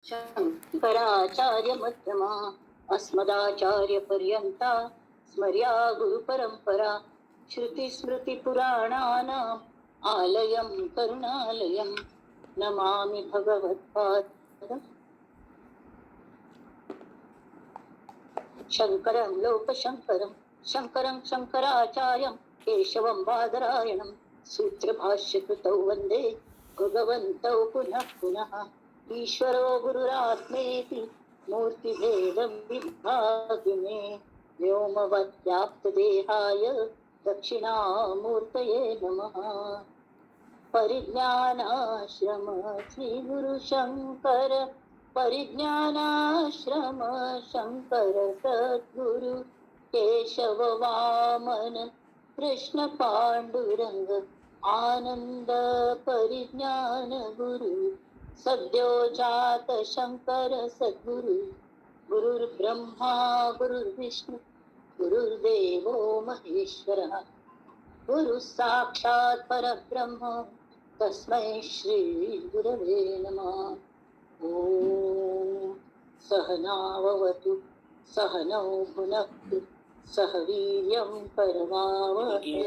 शंकराचार्यमध्यमा अस्मदाचार्यपर्यन्ता स्मर्या गुरुपरंपरा। श्रुतिस्मृतिपुराणानाम् आलयं करुणालयं नमामि भगवत्पादं शंकरं लोकशंकरं शंकरं शंकराचार्यं केशवं बादरायणं सूत्रभाष्यकृतौ वंदे भगवन्तौ पुनः पुनः। ईश्वरो गुरुरात्मेति मूर्तिभेदं विभागिने व्योमवद्व्याप्तदेहाय दक्षिणामूर्तये नमः। परिज्ञानाश्रम श्री गुरु शंकर परिज्ञानाश्रम शंकर सद्गुरु केशव वामन कृष्ण पांडुरंग आनंद परिज्ञान गुरु सद्यो जात शंकर सद्गुरु। गुरुर्ब्रह्मा गुरुर्विष्णु गुरुर्देवो महेश्वरः गुरु साक्षात् परब्रह्म तस्मै श्री गुरवे नमः। ॐ सहनाववतु सहनौ भुनक्तु सह वीर्यं करवावहै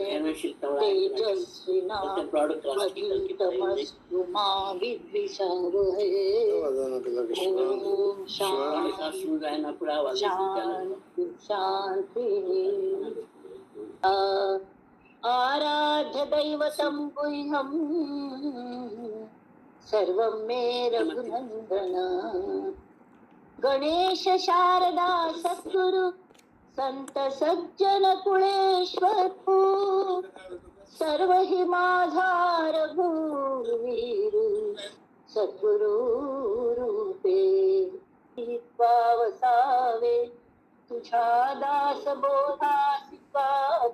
तेजस्विनावधीतमस्तु मा विद्विषावहै। ॐ शांति शांति। आराध्य दैवतं गुह्यं सर्वं मे रघुनंदन। गणेश शारदा सद्गुरु संत सज्जन कुळेश्वर सर्व हि माझा रघुवीर सद्गुरु रूपे वसावे। तुझ्या दास बोधासी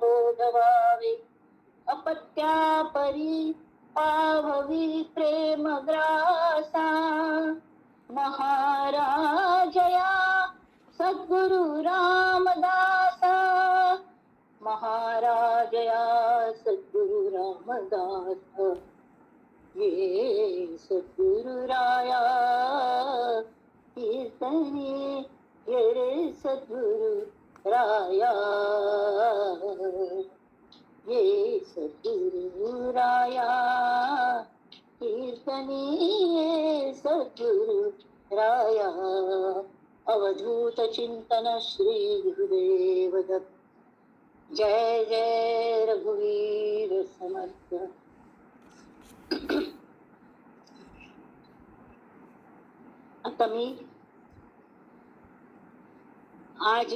बोधवावे अपत्या परी पाभवी प्रेम ग्रासा। महाराजया सद्गुरु रामदासा महाराजया सद्गुरु रामदास। ये सद्गुरु राया कीर्तने ये रे सद्गुरु राया ये सद्गुरु राया कीर्तने ये सद्गुरु राया। अवधूत चिंतन श्री गुरुदेव दत्त। जय जय रघुवीर समर्थ। आता मी आज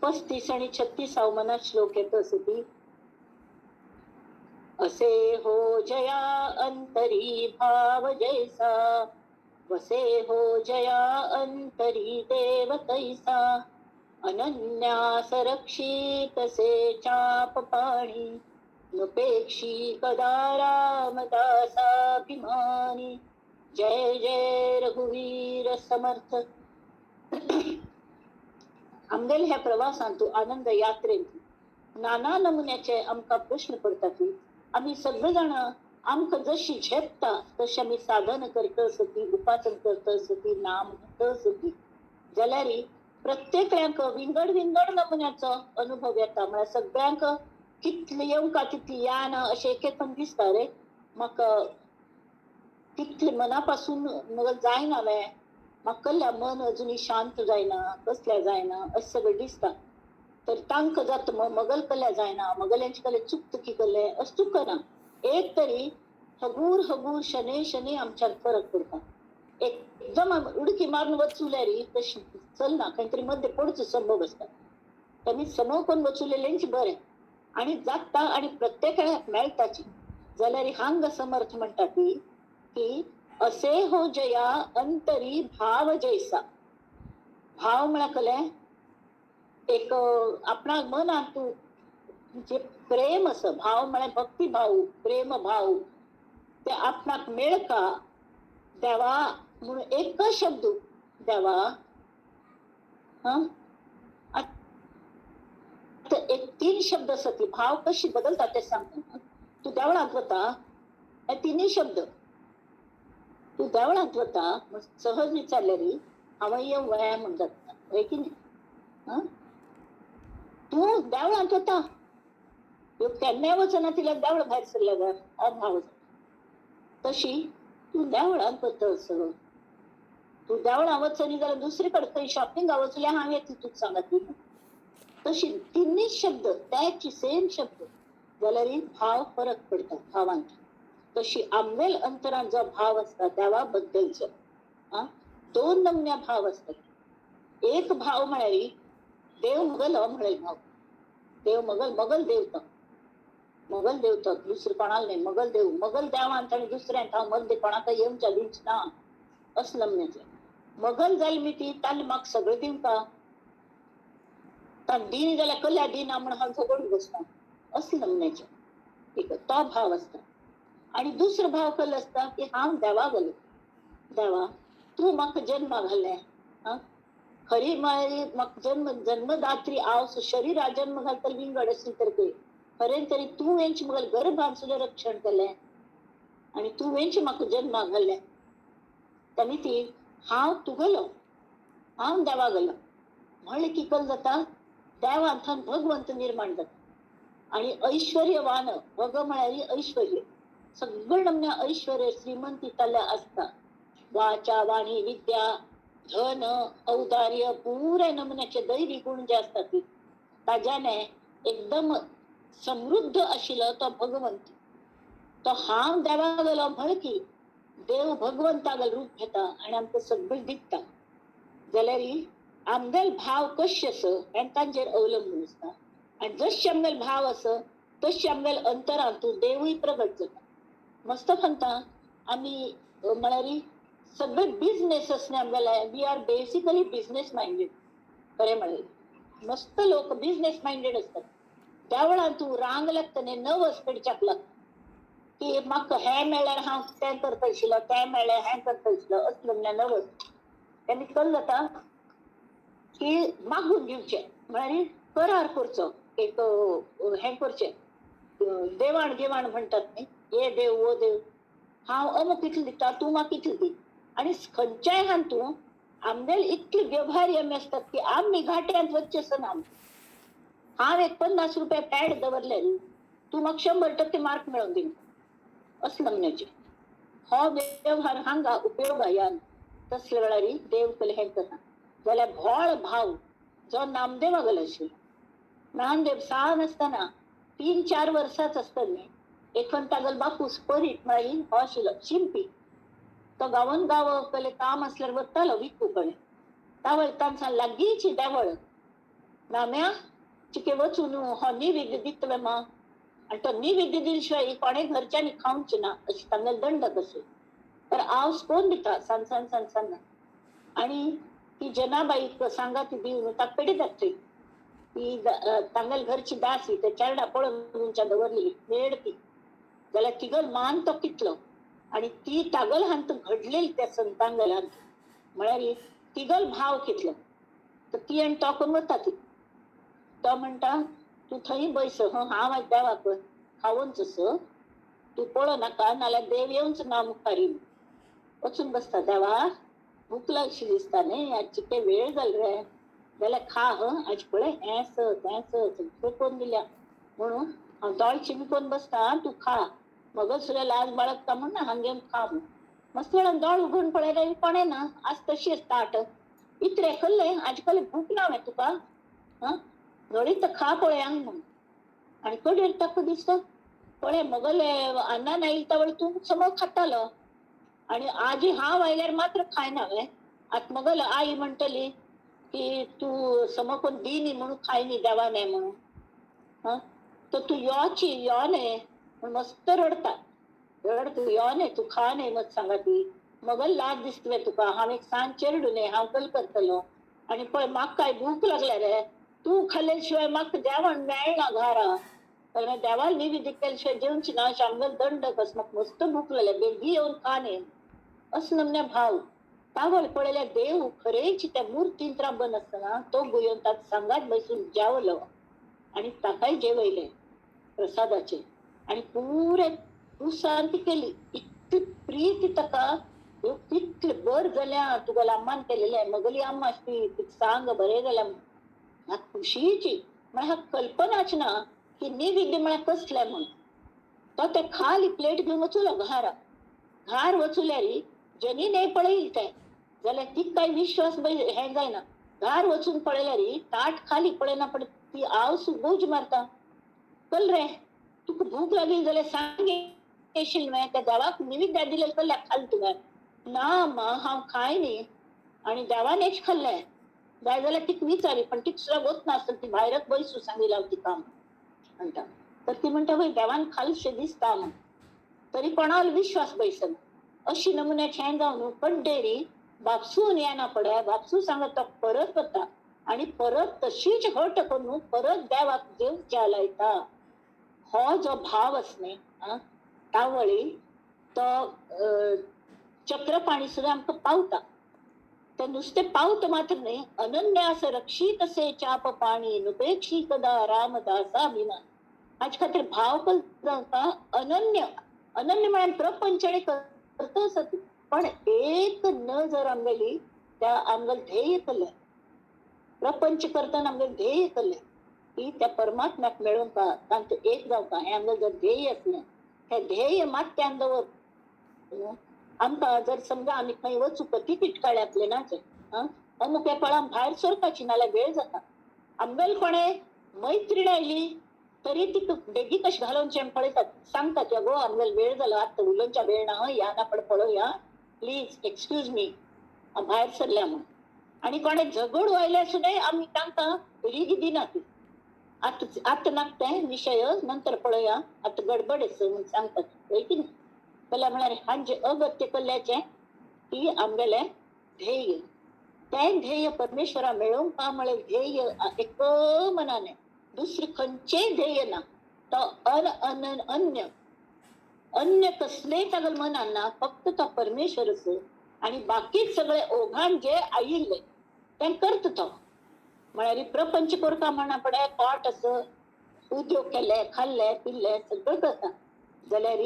35 आणि 36 मनात श्लोक येत असती। असे हो जया अंतरी भाव जैसा वसे हो जया अंतरी देव तैसा। अनन्यास रक्षितसे चाप पाणी नुपेक्षी कदा रामदासाभिमानी। जय जय रघुवीर समर्थ। आमगेल्या ह्या प्रवासांतू आनंद यात्रेंत नाना नमुन्याचे आमकां प्रश्न पडटा की आमी सगळे जाण आमकां जशी झेपता तशी आमी साधन करता सती उपासन करता सती नाम घेता सती जाल्यार प्रत्येकल्यांक विंगड विंगड नमुन्याचो अनुभव येता। म्हळ्यार सगळ्यांक कितले येवंक तितली या ना अशें एक एक दिसता रे म्हाका तितले मना पासून म्हाका जायना वे म्हाका कसल्या मन अजुनूय शांत जायना कसल्या जायना अशें सगळें दिसता। तर तांकां जाता मगल कल्या जायना मगल्यांचे कले चुकता की कले अशें चुकना। एक तरी हगूर हगूर शने शने आमच्यान फरक पडटा। एकदम उडकी मारून वचुल्यार तशी चलना खंय तरी मध्य पडचो संभव आसता। तेमी समो करून वचुलेलेंच बरें आनी जाता आनी प्रत्येकाक मेळटाची। जाल्यार हांग समर्थ म्हणटा ती की असे हो जया अंतरी भाव जैसा। भाव म्हळ्यार कसलें एक आपणा मनांत तूं जे प्रेम आसा भाव म्हळ्यार भक्ती भाव प्रेम भाव ते आपणाक मेळका देवा म्हणून एक शब्द देवा। हां एक 3 शब्द आसा ती भाव कशी बदलता ते सांगता। तूं देवळांत वता हे 3 शब्द तूं देवळांत वता म्हण सहज विचारल्यार हांव येवं वया म्हण जाता, हय की न्ही? आं, तूं देवळांत वता, केन्नाय वचना तिल्यार देवळां भायर सरल्या जाय हो भाव जाता. तशी तूं देवळांत वता असो, तूं देवळां वचनी जाल्यार दुसरे कडेन खंय शॉपिंगा वचल्यार हांव येतलें तुका सांगात. तशी तिन्ही शब्द त्याच सेम शब्द जाल्यार भाव फरक पडटा भावांत. तशी आमगेल अंतरान जो भाव आसता देवा बद्दलचो, आं, दोन नमन्या भाव असतात. एक भाव म्हळ्यार देव मगल हो म्हळेल भाव, देव मगल, मगल देवता, मगल देवता, दुसरें कोणाक न्हय, मगल देव, मगल देवांत आनी दुसऱ्यांत हांव मद्दे कोणाक येवच्या दिवच ना असं नमन्याचें. मगल जाली मी ती ताणें म्हाका सगळें दिवका, ताण दिनी जाल्यार कल्या दिना म्हण हांव झगडून बसता असं नमन्याचें एक तो भाव आसता. आनी दुसरो भाव कसलो आसता की हांव देवा गेलो, देवा तूं म्हाका जन्मा घालें, आं, खरी म्हळ्यार म्हाका जन्म जन्मदात्री हांव शरीरा जन्म घालता विंगड आसली तर खरें तरी तुवेंच म्हगेलें गर्भान सुद्दां रक्षण केलें आनी तुवेंच म्हाका जन्मा घालें, ताणी ती हांव तुगेलो, हांव देवा गेलो म्हणलें की कल जाता देवांतल्यान भगवंत निर्माण जाता. आनी ऐश्वर्यवान, भग म्हळ्यार ऐश्वर्य, सगळं नमन्या ऐश्वर्य श्रीमंती ताल्या आसता, वाचा वाणी विद्या धन औदार्य पुरे नमुन्याचे दैवी गुण जे असतात ते ताज्याने एकदम समृद्ध आशिल्लो तो भगवंत. तो हांव देवा गेलो म्हळ की देव भगवंतागेलो रूप घेता आनी आमकां सगळें दिता. जाल्यार आमगेल भाव कशे आसा हें तांचेर अवलंबून आसता. आनी जशे आमगेल भाव आसा तशे आमगेल अंतरांत देवूय प्रगट जाता. मस्त सांगता आमी म्हळ्यार सगळे बिझनेस आसले आमगेले, we are basically business minded. खरें म्हळ्यार मस्त लोक बिझनेस मायंडेड असतात. देवळांत तूं रांग लागता न्ही, नवस करच्याक लागता की म्हाका हें मेळ्ळ्यार हांव तें करता आशिल्लो, तें मेळ्ळें हें करता आशिल्लो, असलो म्हणल्यार नवस. तेन्ना कल जाता की मागून घेवचें म्हळ्यार करार करचो, एक हें करचें, देवाण घेवाण म्हणटात न्ही, हे देव वो देव, हांव अमुक इतलें दिता तूं म्हाका इतलें दी. आनी खंयच्याय हान तूं आमगेले इतले व्यवहार आमी आसतात की आमी घाट्यांत वचचें आसना. आमी हांव एक 50 रुपया पॅड दवरले, तूं म्हाका 100% मार्क मेळोवन दी असलें म्हणण्याचें. हो व्यवहार हांगा उपयोग यान तसल्या वेळार देव कले हें करना. जाल्यार भोळ भाव जो नामदेवा गेलो आशिल्लो, नामदेव सान आसतना 3-4 वर्सांच आसतना न्ही, एकवन तागेलो बापूस परीट म्हळ्यार हो आशिल्लो शिंपी, तो गांवान गांव कले काम आसल्यार वतालो विकू कडेन. तावळ तांचा लागींची देवळ नाम्या चिके वचून हो निवेद्य दितले मा, आनी तो निवेद्य दिले शिवाय कोणे घरच्यांनी खावचें ना अशें तांगेले दंड कशें. तर आवस कोण दिता सान सान सान सान. आनी ती जनाबाई सांगा ती दिवन ताका पेटयतात थंय. ती तांगेले घरची दासी त्या चेरडा पळोवन दवरली मेड ती, जाल्यार तिगल मान तो कितलो आनी ती तागल हांत घडलेली त्या संतांगल हांत म्हळ्यार तिगल भाव कितलो. तर ती आनी तो करून वता ती, तो म्हणटा तूं थंय बैस, हांव आयज देवाक खावनच आस, तूं पळो नाका नाल्यार देव येवच ना मुखार. वचून बसता, देवा भूक लागशी दिसता न्ही, आज चिके वेळ जालो रे, जाल्यार खा ह, आज पळय हें स तें स सगळें करून दिल्या म्हणून हांव दोळे चिमकोन बसता, तूं खा, मगज सुद्दां लाज बाळगता म्हण हांगा घेवन खा म्हूण. मस्त वेळान दोळे उगडून पळयल्यार कोणें ना, आज तशी ताट इतलें कल्लें, आज कल्ले भूक ना वे तुका, आं गळीत खा पळयांक म्हूण. आनी कडीर ताका दिसता पळय मगले अन्नान आयिल्ले तवळ तूं समज खातालो आनी आजी हांव आयल्यार मात्र खायना वे. आतां मगल आई म्हणटली की तूं समकून दी न्ही म्हणून खाय न्ही देवा न्हय म्हणून, आं तर तूं योची यो न्हय म्हूण मस्त रडटा, रड तूं यो न्हय तूं खा न्हय मत सांगा ती, मगल लाज दिसतले तुका, हांव एक सान चेरडू न्हय हांव कल करतलो आनी पळय म्हाका काय भूक लागल्या रे, तूं खाल्ले शिवाय म्हाका जेवण मेळना घरा, कारण देवाक निवेदीत केले शिवाय जेवची ना, अशें आमगेलो दंड कस, म्हाका मस्त भूक लागल्या बेगी येवन खा न्हय असो नमन्या भाव. तावळ पळयल्यार देव खरेंच त्या मुर्तींत राबन आसतना तो गुयोन ताका सांगात बसून जेवलो आनी ताकाय जेवयलें प्रसादाचें आनी पुरे उसांत केली. इतली प्रीती ताका ह्यो कितले बर जाल्या तुगेल्या अम्मान केलेलें, मगली अम्मा आसली तिका सांग बरें जाल्या. ह्या खुशीची म्हळ्यार ह्या कल्पनाच ना की निवेद्य म्हळ्यार कसलें म्हूण. तो ते खाली प्लेट घेवन वचूलो घारा. घार वचुल्यारी जनी न्हय पळयल तें जाल्यार तिका काय विश्वास हें जायना. घार वचून पळयल्यारी ताट खाली पळयना, पण ती आवसू बोज मारता. चल रे तुका भूक लागली जाल्यार सांग येशील न्हय, त्या देवाक निवेद्य दिलें कल्ल्या खाल तुवें. ना मा हांव खाय न्ही आनी देवान हेच खाल्लें. जाय जाल्यार तिका विचारी, पण तिका सुद्दां वच नासत, ती भायरच बैसू सांगी लाव तिका म्हणटा. तर ती म्हणटा वय देवान खालशें दिसता म्हण, तरी कोणालो विश्वास बैसना. अशी नमुन्याचें हें जावन कड्डेरी बापसून येना पडे. बापसू सांगत तो परत वता आनी परत तशीच हट करून परत देवाक जेवच्या लायता. हो जो भाव आस न्ही तावळी तो चक्रपाणी सुद्दां आमकां पावता. ते नुस्तें पावत मात्र न्ही, अनन्यास रक्षीत से चाप पाणी नुपेक्षी कदा रामदासाभिमान. हाचे खातीर भाव करता अनन्य. अनन्य म्हळ्यार प्रपंच आनी करता आसत, पण एक नजर आमगेली त्या आमगेलें ध्येय केलें. प्रपंच करतना आमगेलें ध्येय केलें की त्या परमात्म्याक मेळोवंक तांचें एक जावपा, हें आमगेलें जर ध्येय आसलें, हें ध्येय मात्यान दवर आमकां जर समजा आमी खंय वचूंक तिकीट काडल्या प्लेनाचें, अमुक एका भायर सरपाची नाल्यार वेळ जाता. आमगेले कोणें मैत्रीण आयली तरी तिका बेगीन कशें घालोवचें पळयतात, सांगतात गो आमगेलो वेळ जालो आतां उलोवच्या वेळ ना, या ना पड पळोवया, प्लीज एक्सक्यूज मी, भायर सरल्या म्हूण. आनी कोणें झगडू आयल्यार सुद्दां आमी तांकां रीग दिना ती. आतां आतां नाका तें विशय, नंतर पळोवया, आतां गडबड आसा म्हूण सांगतात, पळय की न्ही. कल्ल्या म्हळ्यार हांचे अगत्य कल्ल्याचें की आमगेलें ध्येय, तें ध्येय परमेश्वरा मेळोवंक म्हळ्यार ध्येय एक मनाने, दुसरें खंयचेंय ध्येय ना. तो अन अन अन्य अन्य कसलेंय तागेल्या मनान ना, फक्त तो परमेश्वर आसा आनी बाकी सगळे ओघान जे आयिल्ले तें करता तो. म्हळ्यार प्रपंच करता म्हणा पडे पोट आसा, उद्योग केले, खाल्ले पिल्ले सगळें करता, जाल्यार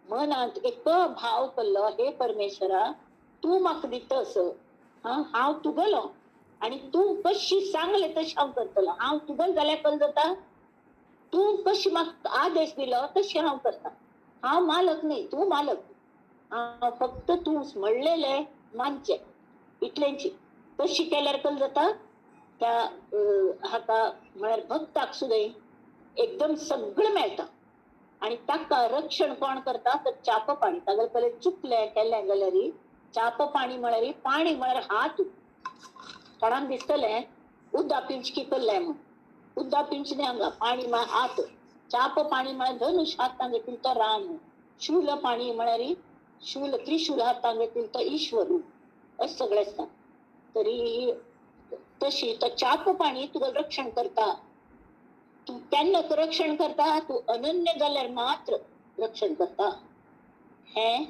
मनांत एक भाव केल्लो, हे परमेश्वरा तूं म्हाका दिता असो, हांव तुगेलो आनी तूं कशी सांगलें तशें हांव करतलो. हांव तुगेलो जाल्यार कल जाता, तूं कशी म्हाका आदेश दिलो तशें हांव करता. हांव मालक न्ही, तूं मालक, हांव फक्त तूं म्हणलेलें मानचें इतलेंची. तशी केल्यार कल जाता त्या हाका म्हळ्यार भक्ताक सुद्दां एकदम सगळें मेळटा. आनी ताका रक्षण कोण करता तर चाप पाणी. तागेले पयलें चुकलें केलें जाल्यार चाप पाणी म्हळ्यार पाणी म्हळ्यार हात. कोणाक दिसतलें उद्दा पिंचकी करलें म्हूण, उद्दा पिंच न्ही हांगा, पाणी म्हळ्यार हात. चाप पाणी म्हळ्यार धनुश हातान घेतिल्लो तो राम, शूल पाणी म्हळ्यार शूल त्रिशूल हातान घेतिल्लो तो ईश्वर, अशें सगळें आसता. तरी तशी तो चाप पाणी तुका रक्षण करता. तूं केन्ना रक्षण करता, तूं अनन्य जाल्यार मात्र रक्षण करता. हें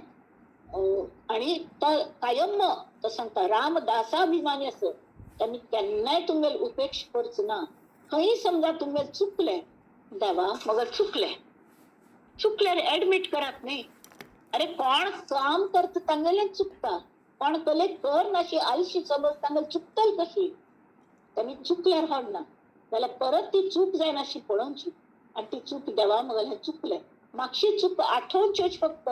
आनी तो कायम तो सांगता रामदासाभिमानी आसा, तेमी केन्नाय तुमगेले उपेक्षा करचो ना. खंय समजा तुमगेले चुकलें देवा, मगर चुकलें, चुकल्यार एडमीट करात न्ही. अरे कोण काम करता तांगेलें चुकता, कोण कले कर नाशी आलशी समज तांगेलें चुकतल कशी, तेमी चुकल्यार हाडना जाल्यार परत ती चूक जायनाशी पळोवची आनी ती चूक देवा मगेलें चुकलें, मातशी चूक आठोवच्योच फक्त,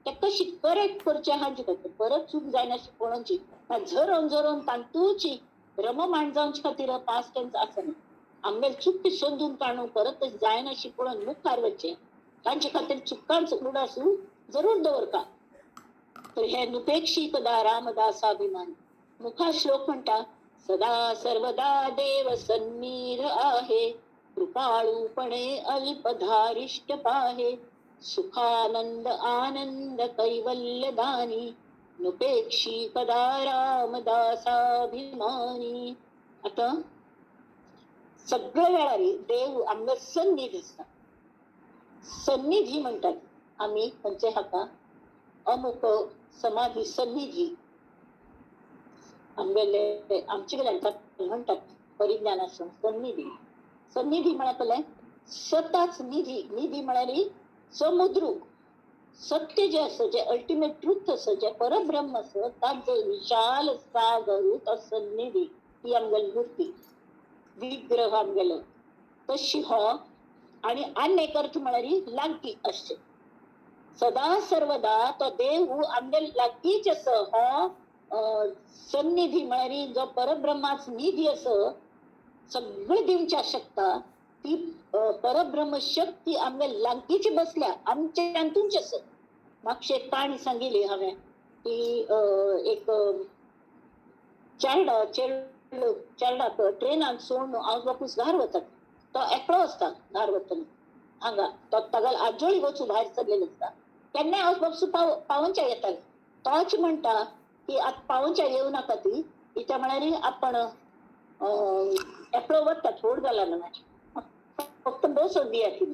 ते कशी करेक्ट करचें हाजे खातीर परत चूक जायनाशी पळोवची. झरोवन झरोवन तांतूची रममाण जावचे खातीर पास्ट टेन्स आसना. आमगेले चूक सोदून काडून परत जायनाशी पळोवन मुखार वचचें, तांचे खातीर चुकांचो उडासू जरूर दवरता. तर हे नुपेक्षी कदा रामदासाभिमान. मुखा श्लोक म्हणटा, सदा सर्वदा देव सन्नीर आहे, कृपाळूपणे अल्पधारिष्ट पाहे, सुखानंद आनंद कैवल्यदानी, नुपेक्षी कदा रामदासाभिमानी. आता सगळ्या वेळार देव आमकां सन्निधी आसता. सन्निधी म्हणटात आमी खंयचे हाका अमुक समाधी सन्निधी आमगेले आमचे कडेन म्हणटात परिज्ञानाश्रम सन्निधी. सन्निधी म्हळ्यार कसलें? स्वताच निधी. निधी म्हळ्यार समुद्र. सत्य जें आसा, जें अल्टिमेट ट्रूथ आसा, जें परब्रह्म आसा, ताजो विशाल सागर तो सन्निधी, ती आमगेली मूर्ती विग्रह आमगेलो तशी हो. आनी आनी एक अर्थ म्हळ्यार लागीं आसचें, सदा सर्वदा तो देव आमगेले लागींच आसा. हो सन्निधी म्हळ्यार जो परब्रह्माच निधी आसा, सगळें दिवच्या शकता, ती परब्रह्म शक्ती आमगे लागींच बसल्या, आमच्या हातूंच आसा. मातशें एक काणी सांगिल्ली हांवें की एक चेडो चेडो चेडाक ट्रेनान सोडून आवय बापूस घार वतात, तो एकलो आसता घार वतना हांगा, तो तागेलो आजोळी वचूं भायर सरलेलो आसता. केन्नाय आवय बापूस पावोवच्या येताले, तोच म्हणटा की आतां पावोवच्या येवं नाका ती, कित्याक म्हळ्यार आपण एकलो वता थोड जाला न्हू, फक्त बसोन दिया ती.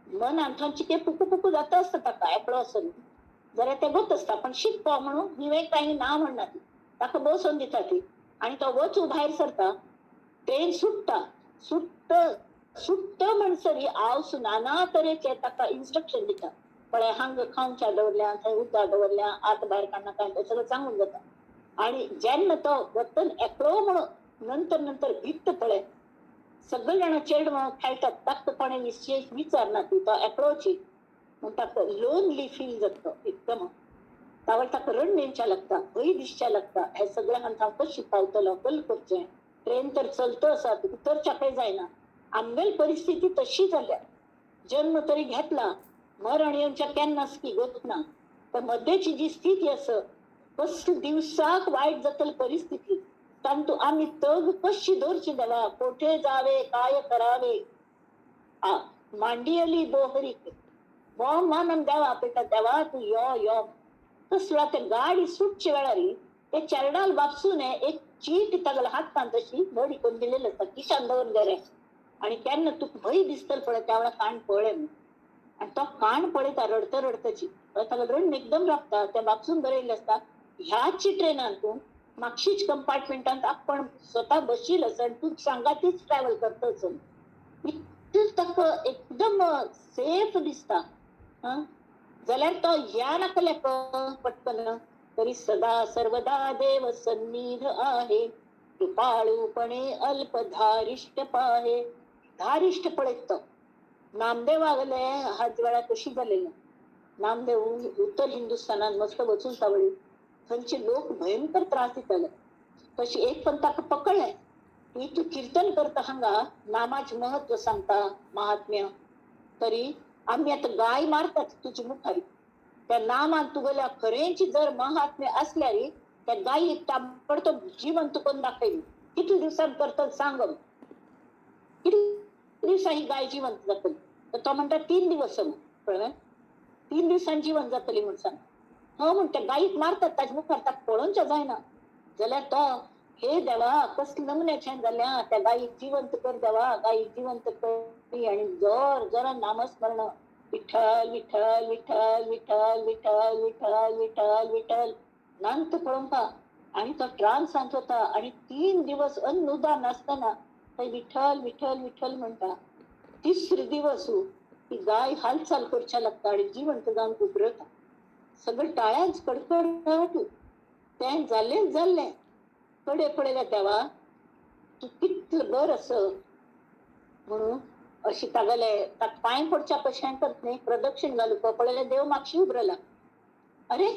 मनान थंयची ते पुकू पुकू जाता आसता ताका, एकलो आसा न्हू जाल्यार ते गोत आसता, पण शिकपा म्हणून हिवें कांय ना म्हणना ती, ताका बसोन दिता ती. आनी तो वचूं भायर सरता, ट्रेन सुट्टा, सुट्ट सुट्ट म्हणसर आवस नाना तरेचे ताका इन्स्ट्रक्शन दिता, पळय हांगा खावच्या दवरल्या, थंय उदक दवरल्या, आत भायर काडनाका, तें सगळें सांगून जाता. आनी जेन्ना तो वतन एकलो म्हणून नंतर नंतर भित्त पळय सगळे जाणां चेडवां खेळटात, ताका कोणें विशेश विचारना ती, तो एकलोची म्हण ताका लोनली फील जाता एकदम. तावळ ताका रडणें येवच्या लागता, भंय दिसच्या लागता, हे सगळें हांव कशी पावतलो, कल करचें, ट्रेन तर चलत आसा, उतरच्याकय जायना. आमगेली परिस्थिती तशी जाल्या, जन्म तरी घेतला, मरण येवच्या केन्नाच की गोत ना, तर मध्येची जी स्थिती आसा कसली दिवसाक वायट जातली परिस्थिती, तांतू आमी तग कशी दवरची देवा, कोठे जावे काय करावे, मांडियली बोहरी हो मानन देवा पेटा, देवा तूं यो यो. तसलो ते गाडी सुटचे वेळार ते चेरडाल बापसून एक चीट तागेल्या हातान तशी बडी करून दिलेली आसता, किशान दवरून गेले. आनी केन्ना तुका भंय दिसतलो पळय त्या वेळार कान पळय, आनी तो कान पळयता रडत रडतची, ताका रडणें एकदम लागता. त्या बापसून बरयल्लें आसता ह्याच ट्रेनान तूं मागशीच कंपार्टमेंटांत आपण स्वता बशील आसा आनी तूं सांगातीच ट्रॅव्हल करतच, इतलें ताका एकदम सेफ दिसता. जाल्यार तो ह्या नाकल्या पटकन तरी सदा सर्वदा देव सन्निध आहे, कृपाळूपणे अल्प धारिष्ट पाहे. धारिष्ट पळयत तो नामदेवागले हात वेळा कशी जालेले, नामदेव उत्तर हिंदुस्थानात मस्त वचून तावळी थंयचे लोक भयंकर त्रास दिताले. तशी एक पण ताका पकडले की तूं किर्तन करता हांगा, नामाचें महत्व सांगता महात्म्य, तरी आमी आतां गाय मारतात तुजे मुखार, त्या नामान तुगेल्या खरेंच जर महात्म्य आसल्यार त्या गायीक ताबडतोब जिवंत करून दाखयली. कितले दिवसान करतल सांग, कितले दिवसां ही गाय जिवंत जातली? तर तो म्हणटा 3 दिवस, कळ्ळें, 3 दिवसान जिवंत जातली म्हूण सांग. हो म्हणटा गायीक मारतात ताजे मुखार, ताका पळोवचें जायना. जाल्यार तो हे देवा कसले नमुन्याचें जाल्या, त्या गायीक जिवंत कर देवा, गायीक जिवंत कर. आनी जोर जोरान नामस्मरण, विठ्ठल विठ्ठल विठ्ठल विठ्ठल विठ्ठल विठ्ठल विठ्ठल विठ्ठल नांत पळोवपा. आनी तो ट्रान्सांत वता आनी 3 दिवस अन्न उदक नासतना थंय विठ्ठल विठ्ठल विठ्ठल म्हणटा. तिसरे दिवस ती गाय हालचाल करच्या लागता आनी जिवंत जावन उबरता. सगळें टाळ्यांच कडकडाट. तें जाल्लेंच जाल्लें. कडे पळयल्या देवा तूं कितलें बरें आसा म्हणून अशी तागेले ताका पांय पडच्या कशें करत न्ही, प्रदक्षिण घालूंक पळयलें देव मागशी उबरला. अरे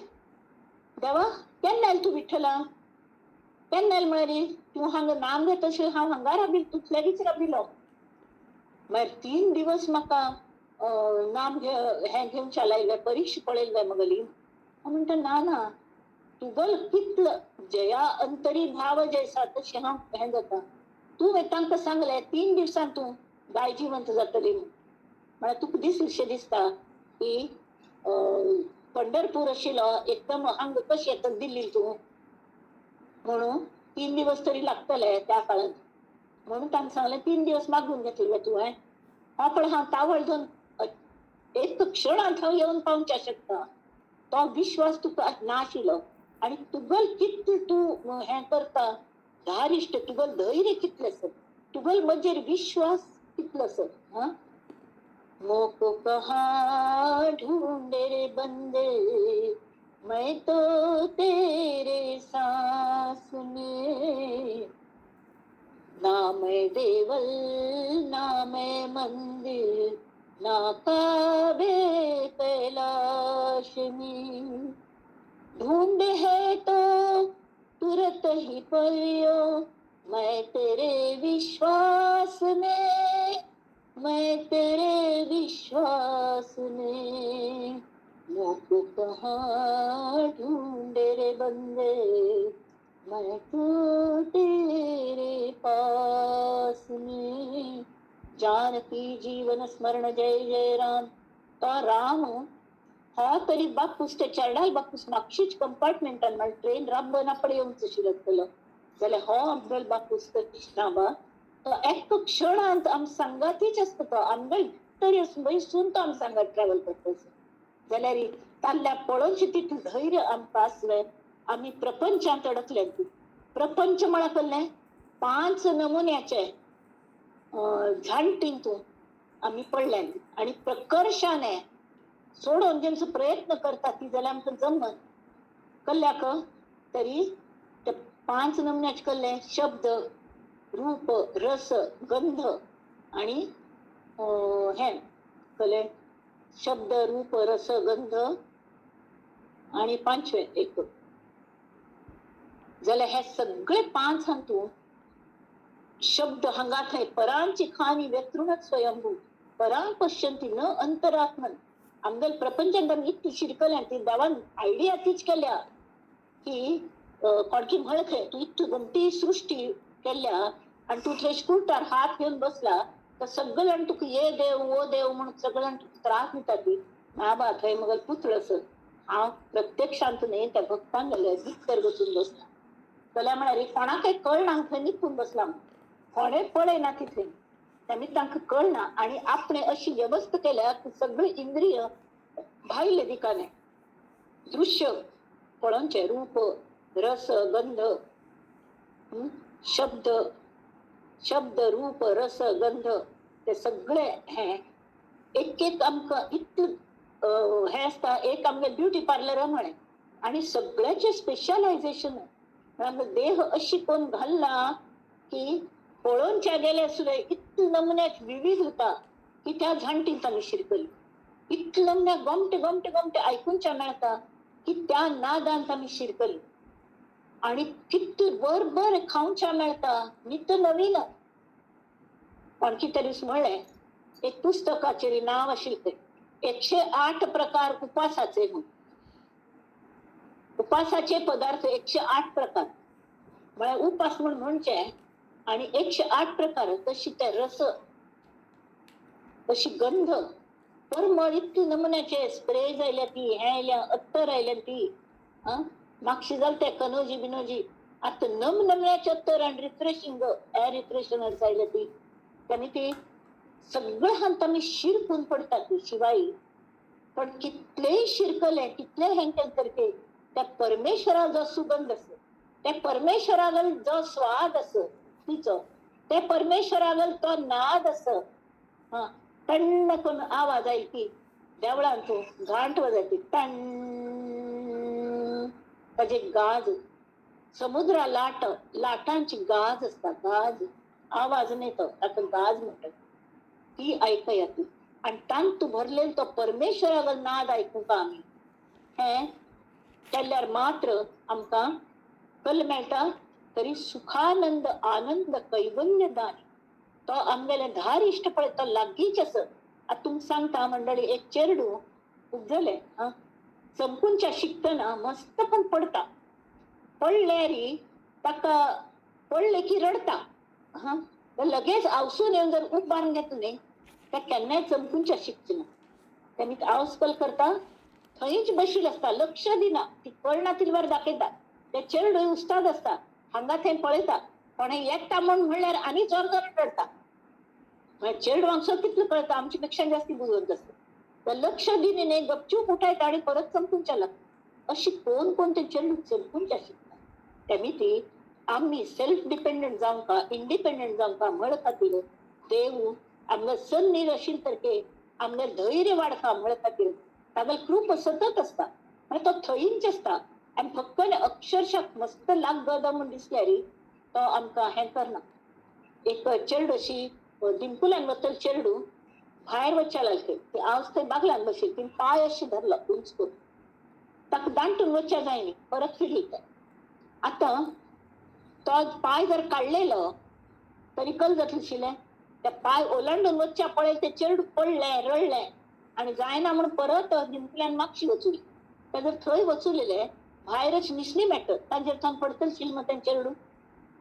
देवा केन्ना आयलो तूं विठ्ठला, केन्ना आयलो म्हळ्यार तूं हांगा नाम घेत अशें हांव हांगा राबिल, तूं लागींच राबिलो. मागीर 3 दिवस म्हाका नाम हें घेवच्या लायलें, परीक्षा पळयली जाय मगली. हांव म्हणटा ना ना, तुगल कितलो जया अंतरी भाव जैसा तशें हांव हें जाता. तूं तांकां सांगलें 3 दिवसान तूं गाय जिवंत जातली म्हूण, म्हळ्यार तुका दिसलेशें दिसता की पंढरपूर आशिल्लो एकदम हांगा कशें येता दिल्ली तूं म्हणून 3 दिवस तरी लागतले त्या काळांत म्हणून तांकां सांगलें 3 दिवस मागून घेतले तुवें. हांव पण हांव तावळ घेवन एक क्षणांत हांव येवन पावच्या शकता. तो विश्वास तुका नाशिल्लो आनी तुगल कितलें तूं हें करता धारिश्ट, तुगल धैर्य कितलें आसा, तुगल म्हजेर विश्वास कितलो आसा. हां मोको कहाँ ढूंढे रे बंदे, मैं तो तेरे सांस में। ना मैं देवल ना मैं मंदिर, ना काबे कैलाश में। ढूंढ है तो तुरत ही परियो, मैं तेरे विश्वास में, मैं तेरे विश्वास में। मोको कहाँ ढूंढे रे बंदे, मैं तो तेरे पास में। जानकी जीवन स्मरण जय जय राम। तो राम हो तरी बापूस ते चेरडाल बापूस मागशीच कंपार्टमेंटान, म्हळ्यार ट्रेन राबना पडे येवचो शिरतलो जाल्यार हो आमगेलो बापूस कृष्णाबा तो एक क्षणांत आम सांगातीच आसता. तो आमगेल तरी बैसून तो आम सांगात ट्रॅव्हल करता. जाल्यार ताल्ल्या पळोवचे तितलें धैर्य आमकां आसलें. आमी प्रपंचांत अडकले. प्रपंच म्हळ्यार कसलें? 5 नमुन्याचे झांटींतून आमी पडले आनी प्रकर्शाने सोडोवन जेन्ना प्रयत्न करता ती जाल्यार आमकां जमत कल्ल्याक तरी ते 5 नमुन्याचे कल्ले शब्द, रूप, रस, गंध आणि हें कले शब्द, रूप, रस, गंध आणि 5वें एक. जाल्यार हे सगळे 5 हातूंत शब्द हांगा थंय परांची खानी व्यतृणच स्वयंभू परां पश्यंती न अंतरात्मन. आमगेल प्रपंचांत आमी इतली शिरकल्या ती देवान आयडिया तीच केल्या की कोणकी म्हळ खंय तूं इतली घमटी सृष्टी केल्या आनी तूं थंय स्कुटार हात घेवन बसला तर सगळे जाण तुका ये देव वो देव म्हणून सगळे जाण तुका त्रास दिता. ती ना बा थंय मगेल पुतळ आसत हांव प्रत्यक्षांत न्हय त्या भक्तांक गेले भितर वचून बसला. जाल्यार म्हळ्यार कोणाकय कळना थंय निपून बसला, कोणें पळयना तिथंय, तेमी तांकां कळना. आनी आपणें अशी वेवस्था केल्या की सगळी इंद्रिय भायले दिकाने दृश्य पळोवचें, रूप, रस, गंध, शब्द, शब्द, रूप, रस, गंध ते सगळे हे एक एक आमकां इतलें हें आसता. एक आमगेलें ब्युटी पार्लर म्हळें आनी सगळ्याचें स्पेशलायझेशन. आमचो देह अशी कोण घालला की पळोवच्या गेल्यार सुद्दां इतले नमुन्याची विविधता की त्या झांटींत आमी शिरकली. इतले नमुन्या गोमटे गोमटे गोमटे आयकुच्या मेळटा की त्या नादांत आमी शिरकली. आनी कितले बर बर खावच्या मेळटा नित्य नवीन. आणखी तरी म्हणलें एक पुस्तकाचेर नांव आशिल्लें तें 108 प्रकार उपासाचे म्हणून. उपासाचे पदार्थ 108 प्रकार म्हळ्यार उपास म्हूण म्हणचे आनी 108 प्रकार. तशी ते रस, तशी गंध, परमळ इतले नमुन्याचे स्प्रे आयल्या ती, हें आयल्या, अत्तर आयल्या ती, मागशी जाल ते कनोजी बिनोजी. आतां नम नमुन्याचे अत्तर आनी रिफ्रेशिंग एअर रिफ्रेशनर्स आयल्या ती. आनी ती सगळें हांत आमी शिरकून पडटा ती शिवाय. पण कितलेय शिरकले कितलेय हें केलें तरी त्या परमेश्वरा जो सुगंध आसा, त्या परमेश्वरागल जो स्वाद आसा तिचो, त्या परमेश्वरागल तो नाद आसा. हा टण्ण करून आवाज आयल की देवळान तूं घांट वाजयती टण्ण, ताजे गाज, समुद्रा लाट, लाटांची गाज आसता, गाज आवाज न्ही तो, ताका गाज म्हणटात. ती आयकया ती आनी तांतू भरलेलो तो परमेश्वरागल नाद आयकुंका आमी हें केल्यार मात्र आमकां कल मेळटा. तरी सुखानंद आनंद कैवल्य दान तो आमगेले धार इश्ट पळय तो लागींच आसा. आतां तुमकां सांगता मंडळी, एक चेरडूं उपजलें आं, चमकूनच्या शिकतना मस्त पण पडटा. पडल्यार ताका पडलें की रडटा. हां, लगेच आवसून येवन जर उबारून घेतलो न्ही त्या केन्नाय चमकूनच्या शिकचें ना. तेमी आवसकल करता थंयच बशील आसता, लक्ष दिना, ती कळना तिलवार दाखयता. ते चेरडूय उस्ताद आसता, हांगा थंय पळयता, कोणें येता म्हूण म्हणल्यार आनी जोर जोरान रडटा. म्हळ्यार चेरडवांक सो कितलें कळटा, आमचे पेक्षा जास्ती बुदवंत आसता. तर लक्ष दिनी न्ही, गपचूप उठायता आनी परत चमकूनच्या लागता. अशी कोण कोण ते चेडूं चमकूनच्या शिकता. तेमी ती आमी सेल्फ डिपेंडंट जावंका, इंडिपेंडंट जावंका म्हळ खातीर देव आमकां सन्नीर आशिल्ले सारके आमगेर धैर्य वाडता म्हळ्या खातीर तागेल कृप सतत आसता. म्हणजे तो थंयच आसता आनी फक्त अक्षरशः मस्त लाग गद म्हूण दिसल्यार तो आमकां हें करना. एक चेडू अशी दिमकुलान वतल चेडू भायर वचच्या लागले, ती आज थंय बागलान बशिल्ली, तिणें पांय अशें धरलो उंच करून, ताका दांटून वचच्या जायनी, परत फिरली. आतां तो पांय जर काडलेलो तरी कल जातलें आशिल्लें. त्या पांय ओलांडून वचच्या पळय ते चेडू पडलें, रडलें आनी जायना म्हूण परत दिमकुल्यान मागशी वचुली. ते जर थंय वचुलेले भायरच निसणी मेळटत तांचेर थंय पडटलें आशिल्लें मग तें चेडू.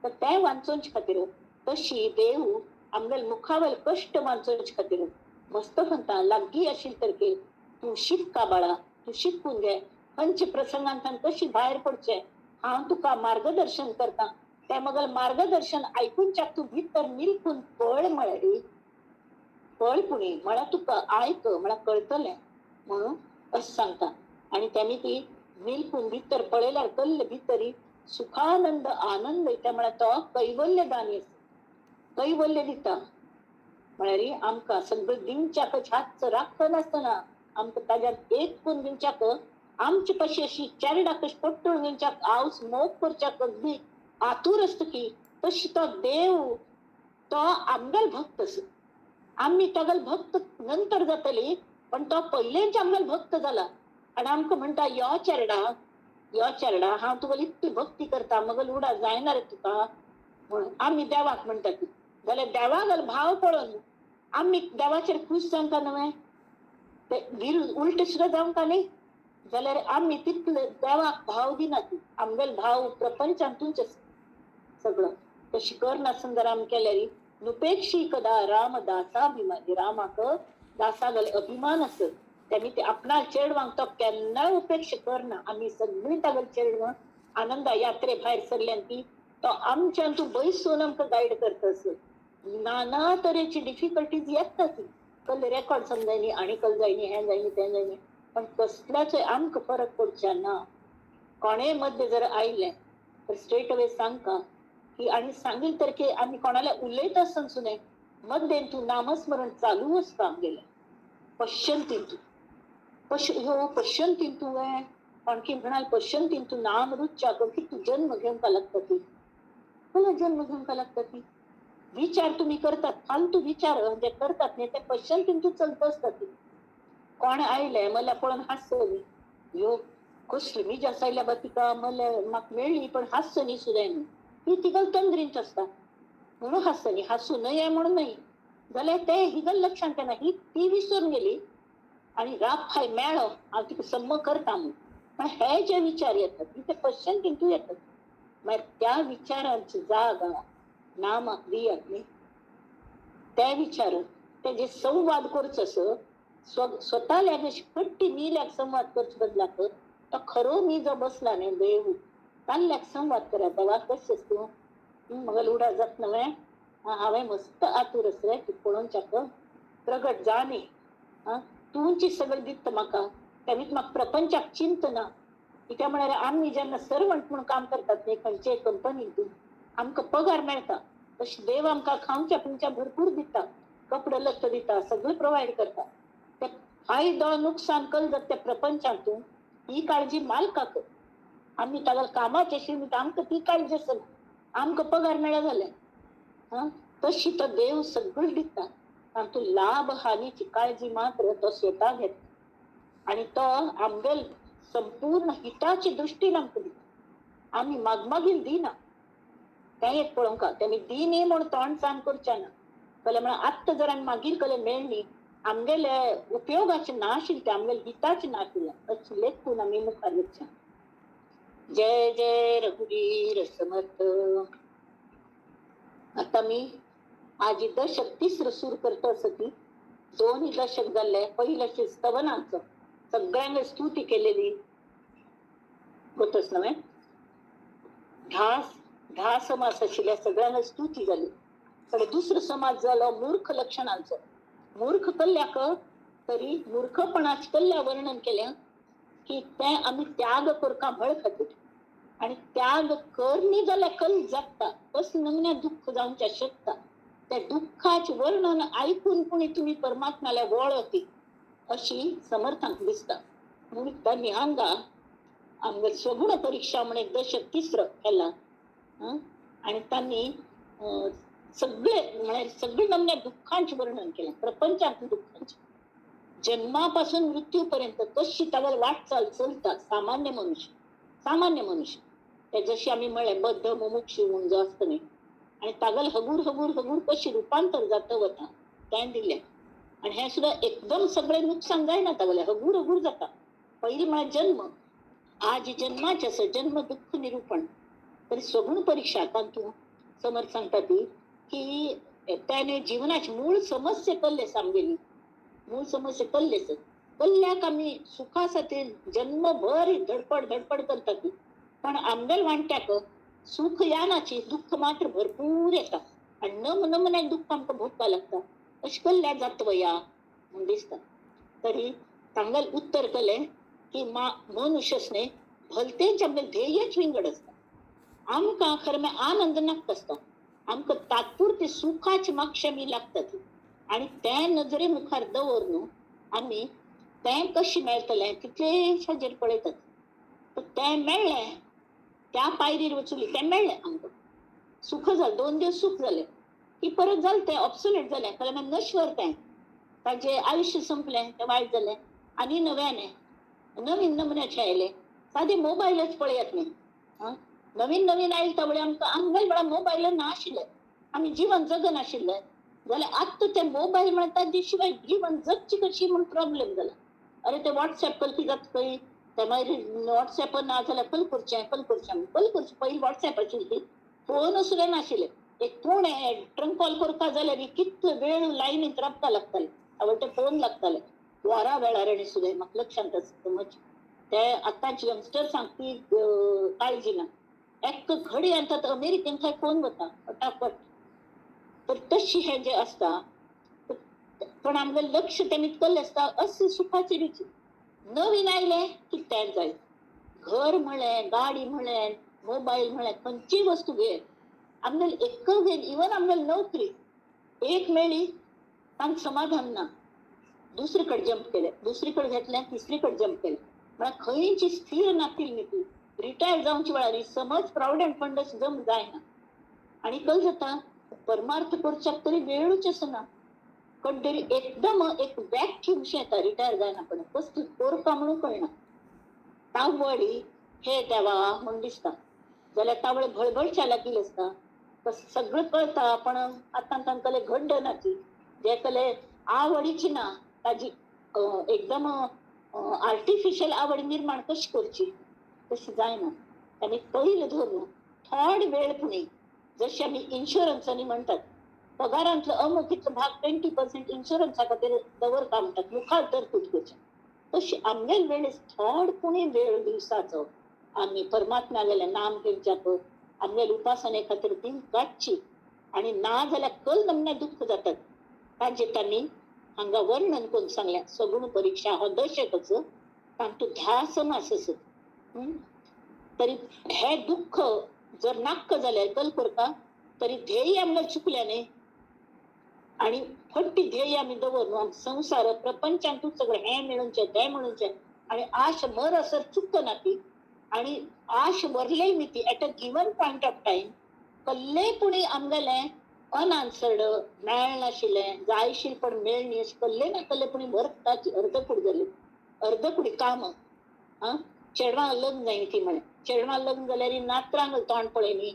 तर तें वाचोवचे खातीर तशी देव आमगेले मुखावेले कश्ट वाचोवचे खातीर मस्त म्हणटा लागीं आशिल्ले तरके तूं शिकका बाळा, तूं शिकून घे, खंयच्या प्रसंगांतल्यान कशी भायर पडचें हांव तुका मार्गदर्शन करता. तें मगल मार्गदर्शन आयकूनच्याक तूं भितर निरखून पळ म्हळ्यार पळ पुणी म्हळ्यार तुका आयक म्हळ्यार कळटलें म्हणून अशें सांगता. आनी तेमी ती निरखून भितर पळयल्यार कल्ले भितरी सुखानंद आनंद येता. म्हळ्यार तो कैवल्य दानी आसा, कैवल्य दिता. म्हळ्यार आमकां सगळें दिवच्याक हातचो राखनासतना आमकां ताज्यान एक करून दिवच्याक आमचे पशी अशी चेरडा कशी पट्टून घेवच्याक आवस मोग करच्याक अगदी आतूर आसता की तशी तो देव तो आमगेल भक्त आसा. आमी तागेल भक्त नंतर जातली पण तो पयलेंच आमगेल भक्त जाला आनी आमकां म्हणटा यो चेरडा, यो चेरडा, हांव तुका इतली भक्ती करता मगल उडा जायना रे तुका म्हणून आमी देवाक म्हणटा ती. जाल्यार देवागेलो भाव पळोवन आमी देवाचेर खूश जावंक न्हय, ते उलट सुद्दां जावंक न्ही. जाल्यार आमी तितले देवाक भाव दिना ती, आमगेलो भाव प्रपंचांतूच आसा सगळो. तशी करनासतना जर आमी केल्यार नुपेक्षी कदा राम दासाभिमानी, रामाक दासागेलो अभिमान आसत तेमी ते आपणा चेडवांक तो केन्नाय उपेक्षा करना. आमी सगळीं तागेले चेडवां आनंदा यात्रे भायर सरल्यान ती तो आमच्यान तूं बैसून आमकां गायड करता आसत. नाना तरेची डिफिकल्टीज येता ती, कल रेकॉर्ड समजायनी आनी कल जायनी, हें जायनी तें जायनी, पण कसल्याचोय आमकां फरक पडच्या ना. कोणेय मध्य जर आयलें तर स्ट्रेट अवे सांगका की आनी सांगील तर की आमी कोणाला उलयता आसतना सुद्दां मध्येन तूं नामस्मरण चालू आसता आमगेलें. पश्यंतीन तूं ह्यो पश्यंतीन तुवें आणखी म्हणाल पश्यंतीन तूं नाम रुच्या की तूं जन्म घेवंक लागता ती, तुला जन्म घेवंक लागता ती. विचार तुम्ही करतात फालतू विचार जे करतात न्ही ते पश्यंतीन तूं चलत आसता ती. कोण आयले मला पळोवन हांसलो न्ही, ह्यो कसली मीज आसायल्या बा तिका मला म्हाका मेळ्ळी पण हांसचो न्ही सुद्दां न्ही, ती तिगल तंद्रींत आसता म्हणून हांसता न्ही, हांसूं नये म्हणून न्हय. जाल्यार ते हिगल लक्षांत येना, ही ती विसरून गेली आनी राग फाय मेळ्ळो हांव तिका सम्म करता म्हूण. पण हे जे विचार येतात ते पश्यंतीन तूं येतात. मागीर त्या विचारांची जाग नामाक दियात न्ही, ते विचार ते जे संवाद करचो असो स्वताल्याक अशी कट्टी मील्याक संवाद करचे बदलाक तो खरो मी जो बसला न्ही देव ताल्ल्याक संवाद करात. देवा कशें तूं म्हाका उडा जात न्हय, हांवें मस्त आतूर आस रे तूं पळोवच्याक प्रगट जा न्ही, तुमची सगळें दिता म्हाका, तेमीच म्हाका प्रपंचाक चिंतना. कित्याक म्हळ्यार आमी जेन्ना सर्वंट म्हूण काम करतात न्ही खंयचेय कंपनीतून आमकां पगार मेळटा, तशें देव आमकां खावच्या पिवच्या भरपूर दिता, कपडे लत्ते दिता, सगळें प्रोवायड करता. ते फायदो नुकसान कल जाता त्या प्रपंचांतून ही काळजी मालकाक, आमी ताका कामाचे आशिल्ली आमकां ती काळजी आसना, आमकां पगार मेळ्ळा जालें. हां, तशी तो देव सगळें दिता, तातूंत लाभ हानीची काळजी मात्र तो स्वता घेता आनी तो आमगेल संपूर्ण हिताची दृश्टीन आमकां दिता. आमी मागमागीर दिना, तें एक पळोवंक तेमी दिनी म्हूण तोंड सांग करचें ना. कले म्हळ्यार आत्तां जर आमी मागीर कले मेळ्ळी आमगेले उपयोगाचें ना आशिल्लें तें, आमगेले हिताचें ना आशिल्लें अशें लेखून आमी मुखार वचचें. जय जय रघुवीर समर्थ. आतां आमी आजी दशक तिसरो सूर करता आसा ती दोनूय दशक जाल्ले. पयलें स्तवनांचो सगळ्यांक स्तुती केलेली गोतच न्हय, 10 समास आशिल्ल्या सगळ्यांक स्तुती जाली. पण दुसरो समाज जालो मूर्ख लक्षणांचो. मूर्ख कल्ल्याक तरी मूर्खपणाचे कल्ल्या वर्णन केलें की तें आमी त्याग करका म्हळ खातीर, आनी त्याग करनी जाल्यार कल जगता कसले नमुन्या दुख्ख जावचें शकता. त्या दुःखाचे वर्णन आयकून कोणी तुमी परमात्म्याला वळती अशी समर्थांक दिसता. म्हणून त्यांनी हांगा आमगे स्वगुण परीक्षा म्हण एक दशक तिसरं केला. आणि त्यांनी सगळे म्हळ्यार सगळे नमन्या दुःखांचे वर्णन केलें, प्रपंचांत दुःखांचे, जन्मापासून मृत्यूपर्यंत कशी तावर वाटचाल चलता सामान्य मनुष्य, सामान्य मनुष्य ते जशी आमी म्हळें बद्ध मुमुक्षु म्हूण जो आसता न्ही, आनी तागल हगूर हगूर हगूर कशी रुपांतर जाता वता तें दिलें. आनी हें सुद्दां एकदम सगळें नुकसान जायना तागलें, हगूर हगूर जाता. पयलीं म्हळ्यार जन्म, आज जन्माचें आसा जन्म दुःख निरूपण. तरी स्वगुण परीक्षा तातूंत समर्थ सांगता ती की त्याने जीवनाची मूळ समस्या कल्ले सामगेली, मूळ समस्या कल्लेच कल्ल्याक आमी सुखासाठी जन्मभर धडपड धडपड करतात, पण आमगेल वांट्याक सुख यानाची दुःख मात्र भरपूर येता आणि नम नमने दुःख आमकां भोगपाक लागता. अशें कल्ल्या जातवया म्हूण दिसता. तरी तांगेल उत्तर केलें की मा मनुष्यसने भलतेच आमगेल ध्येयच विंगड आसता. आमकां खरें म्हळ्यार आनंद नाका आसता, आमकां तात्पुरती सुखाची मागशे आमी लागतात आनी तें नजरे मुखार दवर न्हू आमी तें कशें मेळटलें तितलें हाजेर पळयतात. तें मेळ्ळें त्या पायरीर वचुली तें मेळ्ळें आमकां, सुख जालें, 2 दिवस सुख जालें की परत जालें तें ऑब्सोलेट जालें, खरें म्हळ्यार नश्वर तें, ताजें आयुश्य संपलें, तें वायट जालें. आनी नव्याने नवीन नमुन्याचें आयलें, सादें मोबायलच पळयात न्ही, आं नवीन नवीन आयले तवळे आमकां आमगेल वेळार मोबायल नाशिल्ले, आमी जिवन जगनाशिल्ले. जाल्यार आत्तां ते मोबायल म्हळ्यार ताजे शिवाय जिवन जगची कशी म्हूण प्रॉब्लेम जाला. अरे ते वॉट्सएप कल जाता खंय, ते मागीर वॉट्सएप ना जाल्यार कल करचें कल करचें कल करचें. पयलीं वॉट्सएप आशिल्ली, फोन सुद्दां नाशिल्ले. एक कोण ट्रंक कॉल करता जाल्यार कितलो वेळ लायनींत राबता लागताले, आवडटे फोन लागताले वरां वेळार. आनी सुद्दां म्हाका लक्षांत आसा समज ते आतांचे यंगस्टर सांगती काळजी ना, एक घडी आतां अमेरिकेन थंय फोन वता फटाफट. तर तशी हें जें आसता पण आमगें लक्ष तें कल्लें आसता अशें सुखाची रुची. नवीन आयलें की तें जाय, घर म्हळें, गाडी म्हळें, मोबायल म्हळें, खंयचीय वस्तू घे आमगेल एक घे, इवन आमगेल नोकरी एक मेळ्ळी तांकां समाधान ना, दुसरीकडे जंप केलें, दुसरीकडे घेतलें, तिसरीकडे जंप केलें, म्हळ्यार खंयची स्थिर नातिल्ली ती. रिटायर जावचे वेळार समज प्रॉविडंट फंड जम जायना आनी कल जाता परमार्थ करच्याक तरी वेळूच आसना. कड्डेरी एकदम एक व्हॅक्यूम शें येता रिटायर जायना पण कसली कोरपा म्हणून कळना. तावडी हे देवा म्हूण दिसता जाल्यार तावळ भळभळच्या लागिल्ली आसता, सगळें कळता पण आतां तांकां घड्ड ना ती, जे कले आवडीची ना ताजी एकदम आर्टिफिशियल आवड निर्माण कशी करची तशी जायना. आनी पयलें धरून थोडे वेळ पुणी जशें आमी इन्शुरन्सांनी म्हणटात पगारांतलो अमुक इतलो भाग 20% इन्शुरन्सा खातीर दवरता म्हणटात मुखार तरतूद करचें, तशी आमगेल वेळेस थोड पुणी वेळ दिवसाचो आमी परमात्म्यागेलें नाम घेवच्याक आमगेल उपासने खातीर ती काडची आनी ना जाल्यार कल नमन्या दुःख जातात. ताजें तांणी हांगा वर्णन करून सांगलें. सगुण परीक्षा हो दशकच तातूंत ध्यास मास आसत. तरी हे दुःख जर नाक्क जाल्यार कल करता तरी ध्येय आमकां चुकलें न्ही आनी फट्टी ध्येय आमी दवरनु संवसार प्रपंचांतूच सगळें हें मेळूनचें तें मेळूनचें आनी आश मर असर चुकना ती आनी आश वरलेय न्ही ती at a given point of time कल्लेय पुणी आमगेलें अनआन्सर्ड मेळनाशिल्लें जायशील पण मेळनी अशें कल्ले ना कल्ले पुणी व्हरताची अर्दकुडी जाली, अर्दकुडी काम. आं चेडवां लग्न जायना ती म्हळें, चेडवां लग्न जाल्यार नातरांक तोंड पळयनी,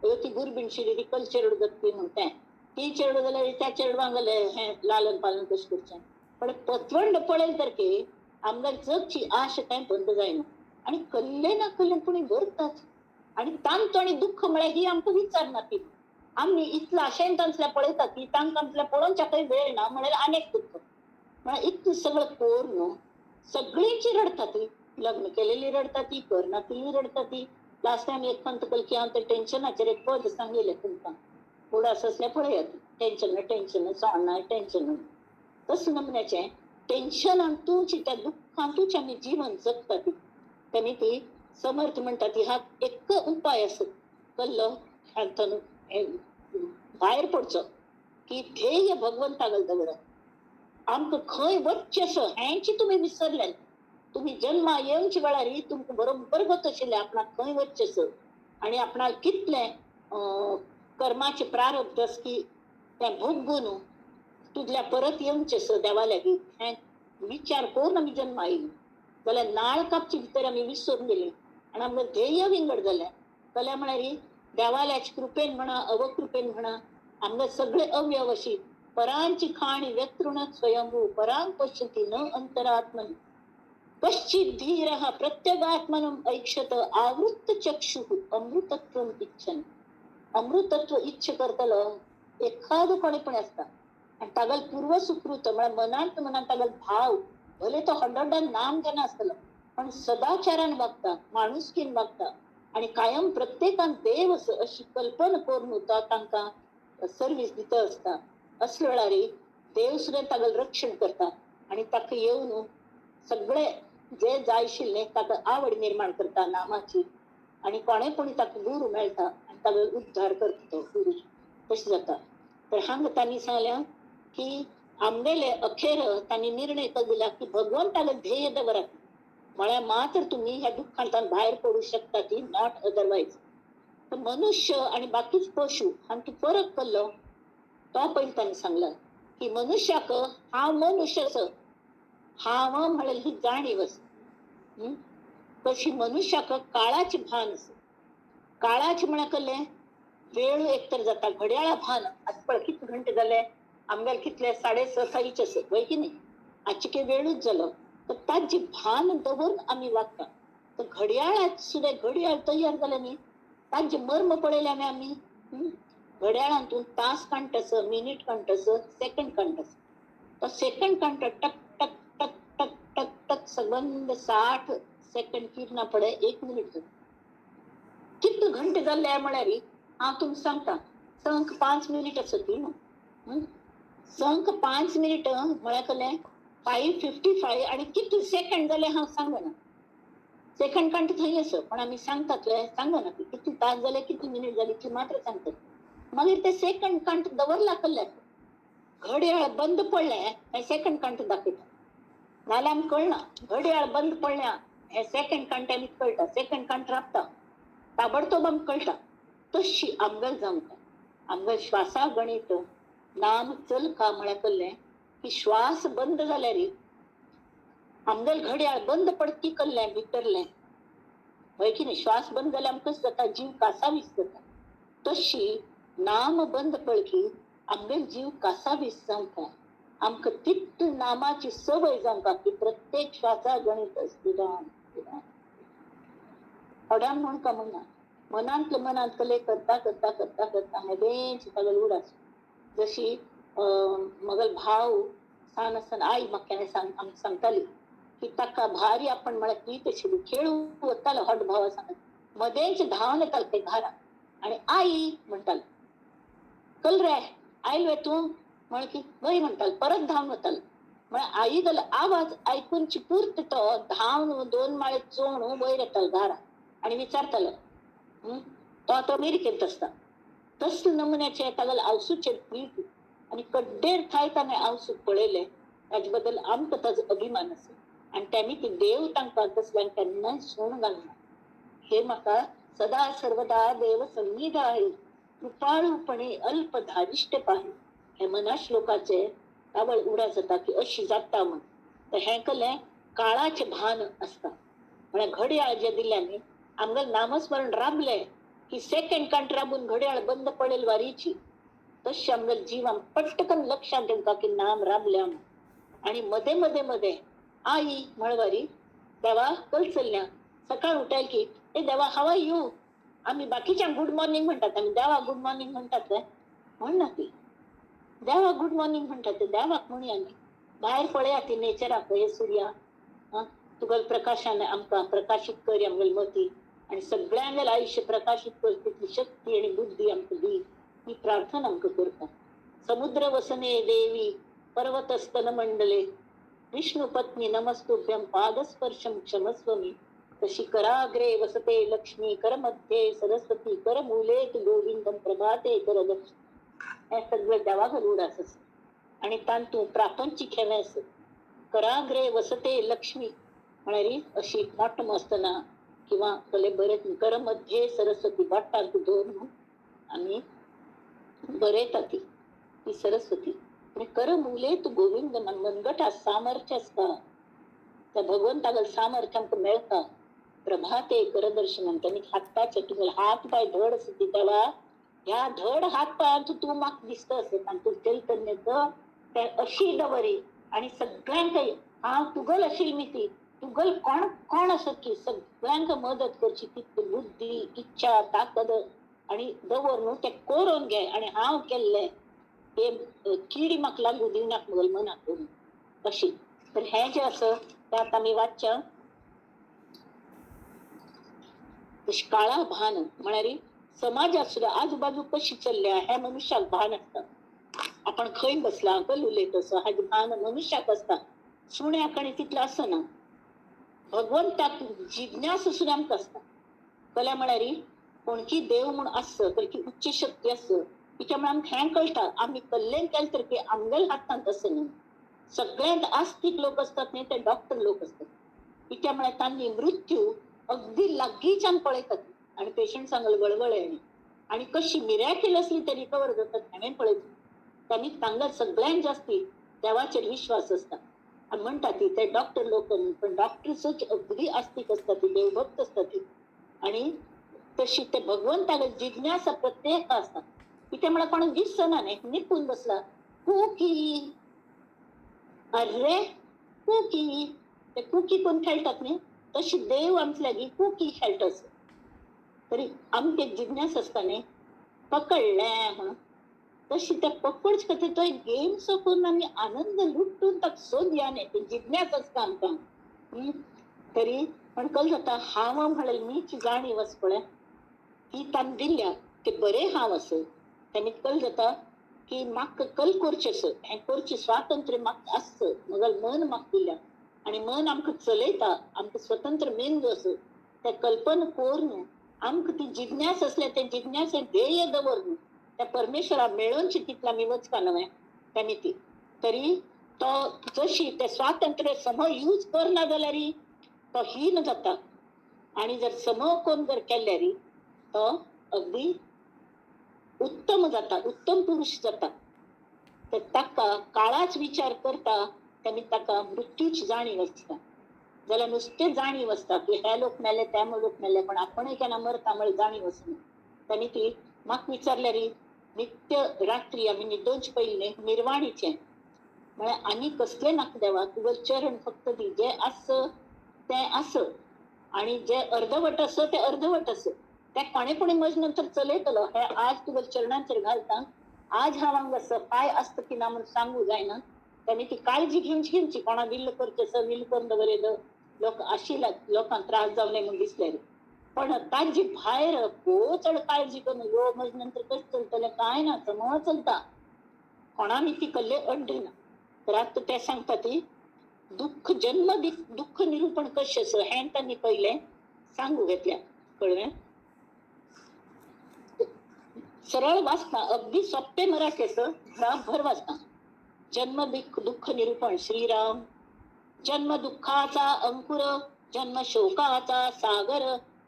ती गुरबीणशिली ती कल चेडूं जाता म्हण तें, ती चेडूं जाल्यार त्या चेडवांक जाल्यार हें लालन पालन कशें करचें. पण पतवंड पळयलें तर की आमगेर जगची आश कांय बंद जायना आनी कल्ले ना कल्ले पुणी व्हरतात आनी तांचो आनी दुःख म्हळ्यार ही आमकां विचारना ती. आमी इतलो आशेन तांतल्या पळयतात ती तांकां आमतल्या पळोवच्याकय वेळ ना म्हळ्यार आनेक दुःख. म्हळ्यार इतलें सगळें कोर न्हू सगळींची रडटा ती, लग्न केलेली रडटा ती, करनातिल्ली रडटा ती. लास्ट टायम एक पंत कलकी हांव ते टेन्शनाचेर एक पद सांगिल्लें तुमकां, उडास आसल्यार पळयात, टेन्शन टेन्शन सोडना टेन्शन तशें नमुन्याचें टेन्शनांतूच त्या दुःखांतूच आमी जीवन जगता ती. तेणी ती समर्थ म्हणटा ती हा एक उपाय आसा कल्लो हातून भायर पडचो की ध्येय भगवंतागल दवरात. आमकां खंय वच्चें असो हेंच तुमी विसरले. तुमी जन्मा येवचे वेळार तुमकां बरोबर गत आशिल्लें आपणाक खंय वच्चें असो आनी आपणाक कितलें कर्माचे प्रारब्ध आसा की तें भोगून तुजल्या परत येवचें असो देवा लागीं हें विचार करून आमी जन्मा आयली. जाल्यार नाळ कापचे भितर आमी विसरून गेली आनी आमकां ध्येय विंगड जालें. जाल्यार म्हळ्यार देवाल्याच कृपेन म्हणा अवकृपेन म्हणा आमकां सगळे अवयव अशी परांची खाणी व्यतृण स्वयंभू परांग पश्यती न अंतरात्मन कश्चित धीरः प्रत्यगात्मनम ऐक्षत आवृत्त चक्षु अमृतत्व इच्छन. अमृतत्व इच्छ करतलो एखादो कोणी पण आसता आनी तागेलो पूर्व सुकृत म्हळ्यार मनांत मनांत तागेलो भाव भले तो हंड्रेडान नाम घेना आसतलो पण सदाचारान वागता, माणुसकीन वागता आनी कायम प्रत्येकान देव अशी कल्पना करून तो तांकां सर्वीस दिता आसता. असल्या वेळार देव सुद्दां तागेलें रक्षण करता आनी ताका येवन सगळे जे जाय आशिल्ले ताका आवड निर्माण करता नामाची आनी कोणे कोणी ताका गुरू मेळटा आनी ताजो उद्धार करता तो गुरू. तशें जाता. तर हांगा तांणी सांगल्या की आमगेले अखेर तांणी निर्णय दिला की भगवंताले ध्येय दवरात म्हळ्यार मात्र तुमी ह्या दुःखांतल्यान भायर पडू शकता ती, not otherwise. तर मनुष्य आनी बाकीच पशु हांतूं फरक केल्लो तो पयलीं तांणी सांगला की मनुष्याक हांव मनुष्य आसा, हांव म्हळ्यार ही जाणीव आसा. तशी मनुष्याक काळाचे भान आसा. काळाचे म्हळ्यार कसलें वेळ एकतर जाता घड्याळा भान. आतां पळय कितले घंटे जाले आमगेले, कितले 6:30 साईचे आसा वय की न्ही, आजचे काही वेळूच जालो. तर ताजे भान दवरून आमी वागता. तर घड्याळात सुद्दां घड्याळ तयार जालें न्ही ताजे मर्म पळयलें आमी. घड्याळांतून तास कांटस, मिनीट कांटस, सेकंड कांटस. तो सेकंड कांट टक टक टक टक टक टक सबंद 60 सेकंड किरना पडे 1 मिनिट. कितले घंटे जाल्ले म्हळ्यार हांव तुमकां सांगता 5 मिनीट आसत न्हू. 5 मिनीट म्हळ्यार कसलें 5:55 आनी कितले सेकंड जाले हांव सांगना. सेकंड कांट थंय आसा पण आमी सांगतात सांगना कितले तास जाले कितले मिनीट जाले इतले मात्र सांगतात. मागीर ते सेकंड कांट दवरला कसले घड्याळ बंद पडलें हें सेकंड कांट दाखयता. नाल्यार आमकां कळना घड्याळ बंद पडल्या हें सेकंड कांट आमी कळटा, सेकंड कांट राबता ताबडतोब आमकां कळटा. तशी आमगेल जावंक आमगेल श्वासा गणीत नाम चल का म्हळ्यार कसलें की श्वास बंद जाल्यार आमगेल घड्याळ बंद पडती कसलें भितरलें हय की न्ही. श्वास बंद जाल्यार आमकां कशें जाता जीव कासावीस जाता. तशी नाम बंद पडकी आमगेल जीव कासावीस जावंक आमकां तितली नामाची सवय जावंक की प्रत्येक श्वासा गणीत श्रीराम श्रीराम. थोड्यांक म्हूण का म्हणना मनांतले मनांत कले करता करता करता करता हें तागेलो उडास. जशी मगल भाव सान आसतना आई म्हाका केन्ना आमकां सांगताली की ताका भारी आपण म्हळ्यार ती तशी खेळू वतालो हट भावा सांगत मदेंच धांवन येतालो ते घरा आनी आई म्हणटालो कल रे आयल वे तूं म्हण की वय म्हणटालो परत धांवन वतालो. म्हळ्यार आई गेलो आवाज आयकून पुर्त तो धांवन 2 माळे चोण वयर येतालो घरा आनी विचारतालो तो आतां अमेरिकेंत आसता. तसले नमुन्याचे तागेले आवसूचेर प्रीत आनी कड्डेर थाय ताणें आवसूक पळयलें ताजे बद्दल आमकां ताजो अभिमान आसा आनी तेमी ती देव तांकां तसल्यांक केन्नाय सूण घालना. हे म्हाका सदा सर्वदा देव सन्निध आहे कृपाळूपणे अल्प धारिश्ट पाहे हे मना श्लोकाचे तावळ उडा जाता की अशी जाता म्हण. तर हें कसलें काळाचें भान आसता. म्हळ्यार घड्याळ जे दिल्या न्ही आमगेलें नामस्मरण राबलें की सेकंड कांट राबून घड्याळ बंद पडेल वारीची तशें आमगेलें जिवान पटकन लक्षांत येवंक की नाम राबलें म्हूण. आनी मदें मदें मदें आई म्हळवारी देवा कलचल्ल्या सकाळ उठायल की ए देवा हांव you. आमी बाकीच्यांक गुड मॉर्निंग म्हणटात आमी देवा गुड मॉर्निंग म्हणटात म्हणना ती देवा गुड मॉर्निंग म्हणटात ते देवाक म्हणया न्ही. भायर पळया ती नेचराक हे सुर्या तुगेल्या प्रकाशान आमकां प्रकाशीत कर आमगेली मती आनी सगळ्यांगेलें आयुश्य प्रकाशीत कर तितली शक्ती आनी बुद्धी आमकां दी ही प्रार्थना आमकां करता. समुद्र वसने देवी पर्वतस्तन मंडले विष्णु पत्नी नमस्तुभ्यं पादस्पर्शं क्षमस्वमी. तशी कराग्रे वसते लक्ष्मी करमध्ये सरस्वती करमूले तु गोविंदं प्रभाते करलक्ष्मी. हें सगळें देवाक उडास आसा आनी तातूंत प्रापंचीक हें आसा. कराग्रे वसते लक्ष्मी म्हळ्यार अशी मोटो आसतना किंवा कसले बरें करमध्ये सरस्वती बोटांत दवरून आमी बरयता ती ती सरस्वती. आनी करमुले तूं गोविंद मनगटा सामर्थ्य आसता, त्या भगवंतागल सामर्थ्य आमकां मेळटा. प्रभाते करदर्शनम, त्यांनी हाताचे तुगेले हात पाय धड आसा ती देवा, ह्या धड हात पायांत तूं म्हाका दिसता आसा, तांतूं चैतन्याचो ते अशी दवरी आनी सगळ्यांक हांव तुगल आशिल्ली ती तुगल कोण कोण आसत की सगळ्यांक मदत करची तितली बुद्धी इच्छा ताकद आनी दवर न्हू ते कोरोन घे आनी हांव केल्लें ते किडी म्हाका लागू दिवनाक म्हगेल्या मनाक धरून अशी. तर हें जें आसा तें आतां आमी वाचच्या. काळा भान म्हळ्यार समाजात सुद्दां आजूबाजू कशी चल्ल्या ह्या मनुष्याक भान आसता. आपण खंय बसला कल उलयत आसा हाजें भान मनुष्याक आसता, सुण्याक आनी तितलें आसना. भगवंताक जिज्ञास सुद्दां आमकां आसता. कला म्हळ्यार कोणकी देव म्हूण आसत कलकी उच्च शक्ती आसत तिच्या म्हळ्यार आमकां हें कळटा आमी कल्लेन केलें तर की आमगेल्या हातांत आसना न्हू. सगळ्यांत आस्तीक लोक आसतात न्ही ते डॉक्टर लोक आसतात, तिच्या म्हळ्यार तांणी मृत्यू अगदी लागींच्यान पळयतात आनी पेशंट सांगल वळवळे आनी कशी मिराकल ते रिकवर जातात हांवें पळयता. तांणी तांकां सगळ्यांत जास्ती देवाचेर विश्वास आसता आनी म्हणटा ती ते डॉक्टर लोक, पण डॉक्टर्सच अगदी आस्तीक आसतात, ती देवभक्त आसतात ती. आनी तशी ते भगवंताक जिज्ञासा प्रत्येक आसता. कितें म्हळ्यार कोणाक दिसना न्ही, निपून बसला कुकी अरे कुकी, ते कुकी कोण खेळटात न्ही तशी देव आमचे लागीं कुकी खेळटा. तरी आमकां एक जिज्ञास आसता न्ही पकडलें म्हणून, तशी त्या पकडचे खातीर तो एक गेम सो करून आमी आनंद लुटून ताका सोदया न्ही, ती जिज्ञास आसता आमकां. तरी पण कल जाता हांव म्हणलें मीच जाणीव आसा पळय ती तांणी दिल्या ते बरें हांव आसा. तांणी कल जाता की म्हाका कल करचें आसा, हें करचें स्वातंत्र्य म्हाका आसता, म्हगेलें मन म्हाका दिल्या आनी मन आमकां चलयता, आमकां स्वतंत्र मेंदू आसा. ते कल्पना करून आमकां ती जिज्ञास आसल्या ते जिज्ञास ध्येय दवरून त्या परमेश्वरा मेळोवचे तितले आमी वचपा न्हय तांणी ती. तरी तो जशी ते स्वातंत्र्य सम यूज करना जाल्यार तो हीन जाता आनी जर सम कोण जर केल्यार तो अगदी उत्तम जाता, उत्तम पुरुष जाता. तर ताका काळाच विचार करता तांणी ताका मृत्यूची जाणीव आसता. जाल्यार नुस्तें जाणीव आसता की हे लोक मेले ते लोक मेले, पण आपणय केन्ना मरता म्हळ्यार जाणीव आसना. तांणी ती म्हाका विचारल्यार नित्य रात्री आमी न्हिदोवचे पयलीं न्ही निर्वाणीचें म्हळ्यार आनी कसलें नाका देवा, तुगेलें चरण फक्त दी, जें आस तें आस आनी जें अर्दवट आस तें अर्दवट आस, तें कोणे कोणी म्हजे नंतर चलयतलो. हें आज तुगेल्या चरणांचेर घालता, आज हांव हांगा सफाय आसता की ना म्हूण सांगू जायना. तांणी ती काळजी घेवची घेवची, कोणा will करचें आसा will करून दवरयलो लोक आशिल्ल्या लोकांक त्रास जावं नये म्हूण दिसलें, पण ताजी भायर भोव चड काळजी करून यो म्हजे नंतर कशें चलतलें कांय ना, समज चलता कोणा ती कल्ले अड्ड ना. तर आतां ते सांगता ती दुःख जन्म दुःख निरूपण कशें आसा हें तांणी पयलें सांगू घेतल्या. कळ्ळें? सरळ वाचता, अगदी सोंपें मराठी आसा, भराभर वाचता. जन्म दुःख निरूपण श्रीराम. जन्म दुःखाचा अंकुर, जन्म शोकाचा सागर,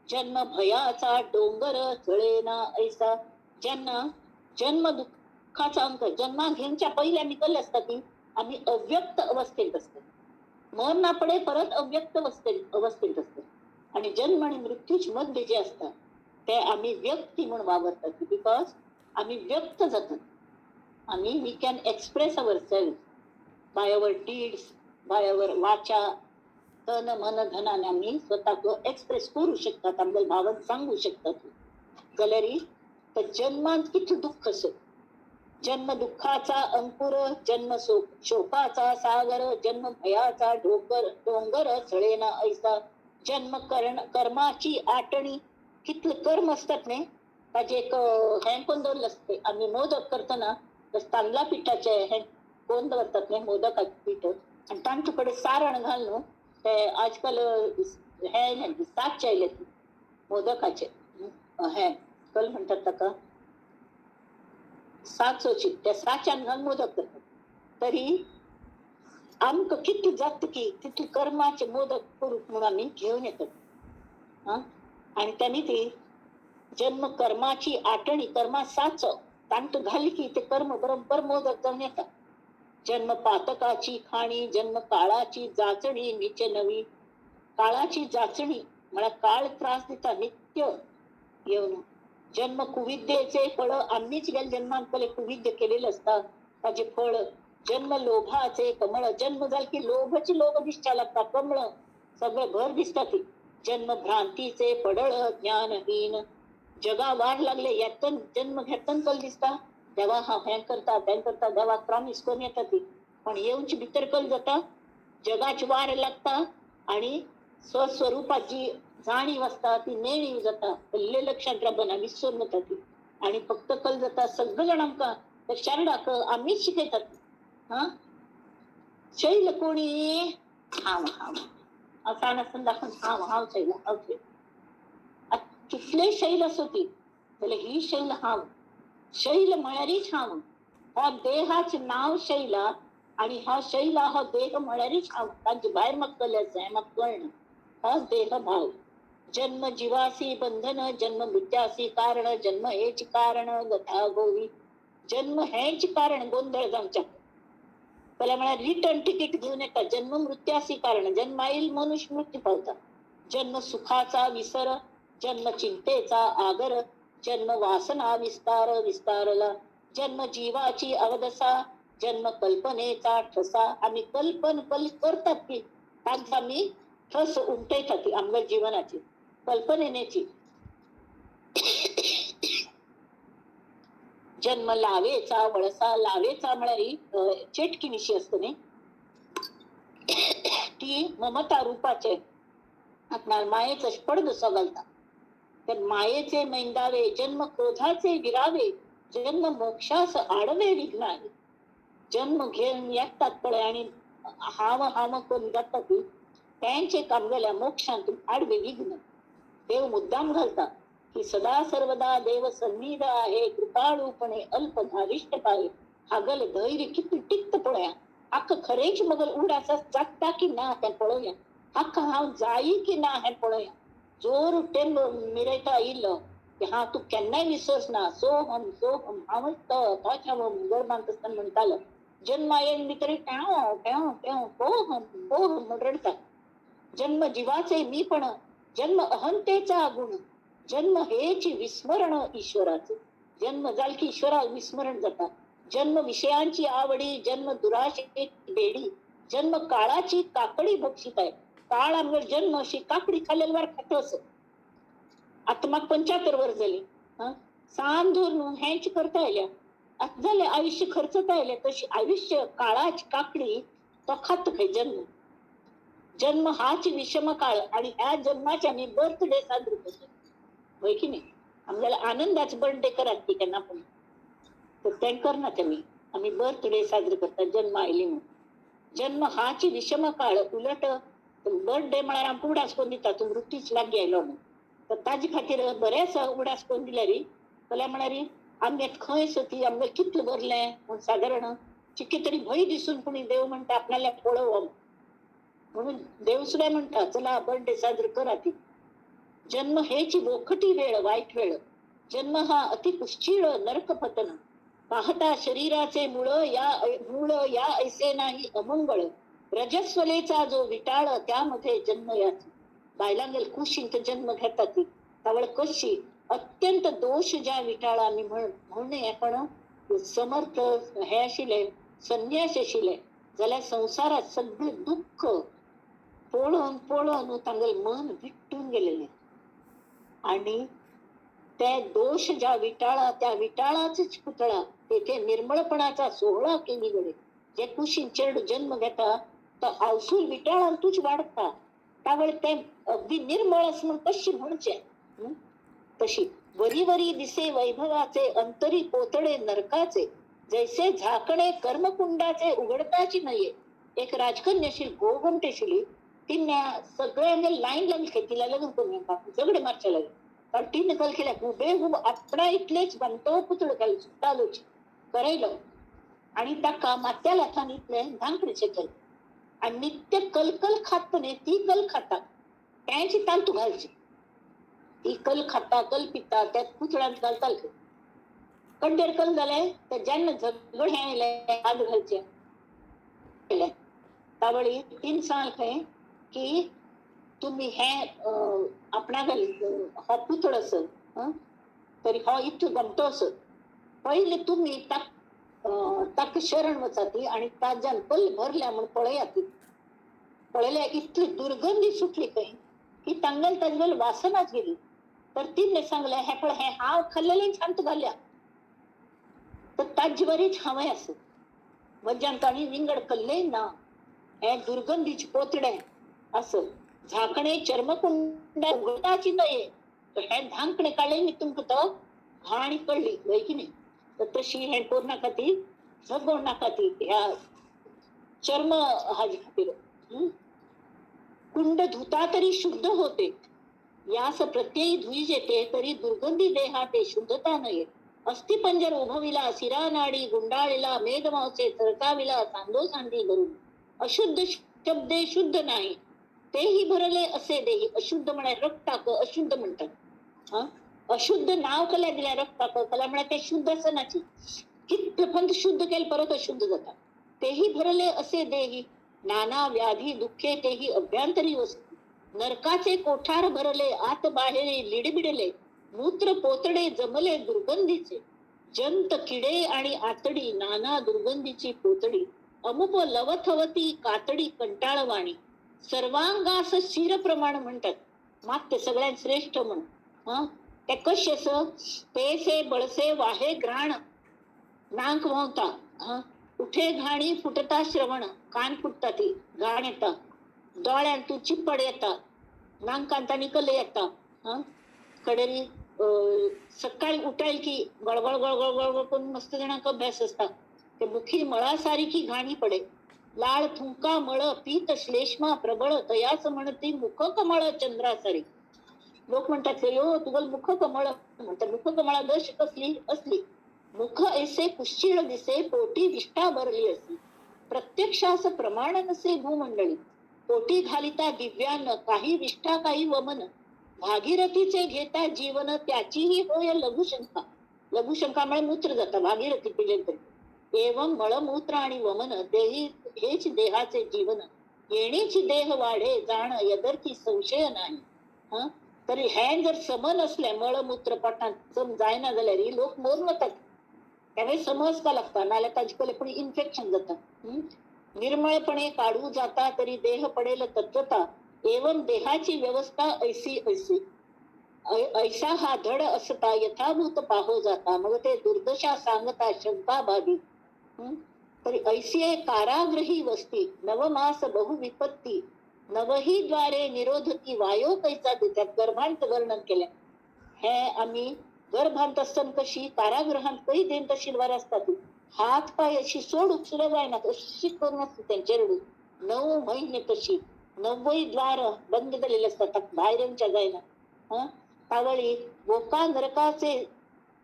जन्म भयाचा डोंगर चळेना ऐसा. ज्यांना जन्म दुःखाचा अंकुर, जन्मा घेवच्या पयलीं आमी कसले आसता ती आमी अव्यक्त अवस्थेंत आसता, मरणा पडे परत अव्यक्त अवस्थेंत आसता. आनी जन्म आनी मृत्यूच मध्य जे आसता ते आमी व्यक्ती म्हूण वावरतात, because आमी व्यक्त जातात. आमी we can express our self by our deeds, by our वाचा, तन मन धनाने आमी स्वताक एक्सप्रेस करू शकतात, आमगेले भावन सांगू शकतात. जाल्यार तर जन्मांत कितलें दुःख आसा. जन्म दुःखाचा अंकुर, जन्म शोकाचा सागर, जन्म भयाचा डोंगर चळेना ऐसा. जन्म कर्माची आटणी, कितले कर्म असतात न्ही ताजे एक हें कोण दवरलें आसता. आमी मोदक करतना तांदळा पिठाचे हें कोण दवरतात न्ही मोदकाचें पीठ, आनी तांचे कडेन सारण घालून ते आजकाल हें साचे आयले मोदकाचे, हें कल म्हणटात ताका, साचोची त्या साच्यान घालून मोदक करतात. तरी आमकां कितले जाता की तितले कर्माचे मोदक करूंक म्हणून आमी घेवन येतात. आं, आनी तांणी ती जन्म कर्माची आठणी, कर्मा साचो तांतू घाली की ते कर्म बरोबर मोदक जावन येता. जन्म पातकाची खाणी, जन्म काळाची जाचणी निचे नवी. काळाची जाचणी म्हळ्यार काळ त्रास दिता नित्य येवन. जन्म कुविद्येचे फळ, आम्हीच गेले जन्मान पहिले कुविद्य केलेलं असता ताजे फळ. जन्म लोभाचे कमळ, जन्म झालं की लोभची लोभ दिसता लागता, कमळ सगळं भर दिसता ती. जन्म भ्रांतीचे पडळ ज्ञानहीन, जगा वार लागले यातन जन्म घेतन कल दिसता देवा हा हें करता तें करता, देवाक प्रॉमिस करून येता ती, पण येवची भितर कल जाता जगाची वार लागता आणि स्वस्वरूपाची जाणीव आसता ती नेणीव जाता, पल्ले लक्षांत रावना, विसरून वता ती. आणि फक्त कल जाता सगळं जण आमकां त्या शेरडाक आमीच शिकयतात. हा, शैल कोणी हांव हांव आसान आसून दाखोवन हांव हांव शैल हांव शैल. कितले शैल आसो ती जाल्यार ही शैल हांव, शैल म्हळ्यारीच हांव. हो देहाचें नांव शैला आणि हा शैला हो देह म्हळ्यारीच हांव. तांचे भायर म्हाका कल आसा हें म्हाका कळना. हो देह भाव. जन्म जिवासी बंधन, जन्म मृत्यासी कारण, जन्म हेच कारण गथा गोवी. जन्म हेच कारण गोंधळ जावच्या पयलें म्हळ्यार रिटर्न तिकीट घेवन येता. जन्म मृत्यासी कारण, जन्म आईल मनुष्य मृत्यू पावता. जन्म सुखाचा विसर, जन्म चिंतेचा आगर, जन्म वासना विस्तार विस्तारला, जन्म जीवाची अवदसा, जन्म कल्पनेचा ठसा. आम्ही कल्पन कल करतात की तांकां आमी ठस उमटयतात ती आमच्या जीवनाची कल्पनेची. जन्म लावेचा वळसा, लावेचा म्हळ्यार चेटकिणीशी आसता न्ही ती ममता रुपाचे आपणा मायेचो पडदो घालता. तर मायेचे मैंदावे, जन्म क्रोधाचे विरावे, जन्म मोक्षास आडवे विघ्नावे. जन्म घेवन येतात पळय आनी हांव हांव करून जाता ती तेंचे काम जाल्यार मोक्षांत आडवे विघ्न. देव मुद्दाम घालता की सदा सर्वदा देव सन्निध आहे, कृपाळूपणे अल्प धारिष्ट पाहे. हागल धैर्य किती टिक्त पळया, हाका खरेंच मगल उडास जाता की ना तें पळोवया, हाका हांव जाई की ना हें पळोवया. जोर टेंब मिरयता आयिल्लो की हांव तूं केन्नाय विसरस ना, सोहम सोहम हांवच तो तोच हांव गर्भांत आसतना म्हणटालो. जन्मा येवन भितर टेंव टेंव टेंव कोहम कोहम म्हण रडटा. जन्म जिवाचे मी पण, जन्म अहंतेचा गुण, जन्म हेच विस्मरण ईश्वराचे. जन्म जाल की ईश्वराक विस्मरण जाता. जन्म विषयांची आवडी, जन्म दुराशे बेडी, जन्म काळाची काकडी भक्षित आहे. काळ आमगेर जन्म अशी काकडी खाल्लेले वार खातो असो. आतां म्हाका 75 वर्स जाली, सांदूर न्हू हेंच करता आयल्या, आतां जालें आयुश्य खर्चता आयलें. तशी आयुश्य काळाची काकडी तो खाता खंय जन्म. जन्म हाच विषम काळ आणि ह्या जन्माचे आमी बर्थडे साजरो करतो, होय की नाही? आमच्याला आनंदाचे बर्थडे करात की केन्ना पण, तर तें करना आमी, आमी बर्थडे साजरो करतात जन्म आयली म्हणून. जन्म हाच विषम काळ, उलट बर्थडे म्हळ्यार आमकां उडास करून दिता तूं मृत्यूच लागीं आयलो म्हणून. तर ताजे खातीर बरें आसा उडास करून दिल्यार, जाल्यार म्हळ्यार आमगे खंय सती आमगे कितलें बरलें म्हूण सादारण चिके तरी भंय दिसून कोणी देव म्हणटा आपणाल्या पळोवप म्हणून देव सुद्धा म्हणटा चला बर्थडे साजरो करा ती. जन्म हेची वोखटी वेळ, वाईट वेळ. जन्म हा अति कुश्चिळ नरक पतन. पाहता शरीराचे मूळ या मूळ या ऐसे नाही अमंगळ. रजस्वलेचा जो विटाळ त्यामध्ये जन्म याची. बायलांगेल कुशींत जन्म घेतात ती तावळ कशी अत्यंत दोष ज्या विटाळा मी म्हणणे आपण समर्थ हे आशिल्ले संन्यास आशिल्ले जाल्यार संवसारात सगळे दुःख पळोवन पळोवन तांगेलें मन विट्टून गेलेलें. आणि ते दोष ज्या विटाळा त्या विटाळाच पुतळा तेथे निर्मळपणाचा सोहळा केली घडे. जे कुशीन चेड जन्म घेता तो आवसूल विटाळांतूच वाडटा, त्यावेळे ते अगदी निर्मळ असं म्हणून कशी म्हणचे तशी. वरी वरी दिसे वैभवाचे अंतरी कोतडे नरकाचे, जैसे झाकणे कर्मकुंडाचे उघडताची नाहीये. एक राजकन्याशी गोगमटेशिली तिने सगळ्यांनी लाईन लागली तिला लग्न करून झगडे मारच्या लागले, कारण तिने कल केल्या हुबेहूब आपणा इतलेच बनतो पुतळ घाल सुट्टालोच. करयलो आनी ताका मात्या लाथान इतलें धांकणेचें केलें. आनी नित्य कलकल खात न्ही ती कल खाता तेंच तांतू घालची. ती कल खाता कल पिता त्या पुतळ्यांत घालताले. कंडेर कल जालें तर जेन्ना झगड हें आयलें हात घालचें तावळी तीन सांग खंय की तुमी हें आपणाक हो पुतळो आसत तरी हो इतलो गमटो आसत पयले तुमी ताका शरण वचाती आनी ताज्यान कल भरल्या म्हूण पळयात. पळयल्या इतली दुर्गंधी सुटली खंय की तांगेल ताजगेल वासनाच गेली. तर तिने सांगलें हें पळय हें हांव खाल्लेलें शांत घाल्या तर ताजे वरीच हांवें आसत वज्यान तांणी विंगड कल्लें ना. हें दुर्गंधीचें पोतडें आसत झाकणे चर्मकुंडा उगडाची न्हय तर हें धांकणें काडलें न्ही तुमकां तो घाण कळ्ळी वय की न्ही. तर तशी हें करूं नाका ती जगोवं नाका ती ह्या चर्म हाजे खातीर. कुंड धुता तरी शुद्ध होते यास प्रत्ययी धुईजेते तरी दुर्गंधी देहा ते शुद्धता नये. अस्थिपंजर उभविला सिरानाडी गुंडाळीला मेदमांसे सरकाविला सांदो सांदी करून अशुद्ध शब्दे शुद्ध नाही तेही भरले असे देही. अशुद्ध म्हळ्यार रक्ताक अशुद्ध म्हणतात. हा अशुद्ध नाव कला दिल्या रक्ताक कला म्हळ्यार ते शुद्ध आसनाची कितले पंत शुद्ध केले परत अशुद्ध जाता. तेही भरले असे देही नाना व्याधी दुःखे तेही अभ्यंतरी वसती. नरकाचे कोठार भरले आत बाहेरी लिडबिडले मूत्र पोतडे जमले दुर्गंधीचे जंत किडे आणि आतडी नाना दुर्गंधीची पोतडी अमुप लवथवती कातडी कंटाळवाणी सर्वांगास शिर प्रमाण म्हणतात. मात ते सगळ्यात श्रेष्ठ म्हण. हा ते कशे तेसे बळसे वाहे घ्राण नाक व्हांवता. हा उठे घाणी फुटता श्रवण कान फुटता ती घाण येता. दोळ्यांत तूं चिप्पड येता नाकांत निकल येता. हा कडेरी सकाळी उठायल की गळगळ गळगळ गळगळ करून मस्त जणांक अभ्यास असता. ते मुखी मळा सारखी घाणी पडे लाळ थुंका मळ पीत श्लेष्मा प्रबळ तयास म्हणती मुख कमळ चंद्रासारी. लोक म्हणतात यो तुगल मुख कमळ म्हणतात. मुख कमळा दश कसली असली मुख ऐसे कुशीळ दिसे पोटी विष्ठा भरली असी. प्रत्यक्षास प्रमाण नसे भूमंडळी पोटी घालिता दिव्यान काही विष्ठा काही वमन भागीरथीचे घेता जीवन त्याचीही होय लघुशंका. लघुशंका म्हणजे मूत्र जाता भागीरथी पिले तरी. एवं मळमूत्र आणि वमन देही हेच देहाचे जीवन येणेच देह वाढे जाण यदर्थी संशय नाही. हा तरी हें जर सम नसलें मळमूत्र पोटांत सम जायना जाल्यार लोक मरून वतात. त्यामुळे समजका लागता नाल्यार ताजे कडेन पूण इन्फेक्शन जाता. निर्मळपणे काढू जाता तरी देह पडेल तत्वता एवं देहाची व्यवस्था ऐसी ऐसी ऐसा हा धड असता यथाभूत पाहो जाता मग ते दुर्दशा सांगता शंका बाधी. तरी ऐसी कारागृही वस्ती नवमास बहुविपत्ती नवही द्वारे निरोधती वायो कैचा त्यात गर्भांत वर्णन केले. हे आम्ही गर्भांत असताना कशी कारागृहांत काही then तशी द्वारे असतात हात पाय अशी सोडूक सुद्धा जायना अशी करून असते त्यांचे रडू 9 महिने तशी 9 द्वार बंद झालेले असतात बाहेर येऊनच्या जायना. हा तावळी गोका नरकाचे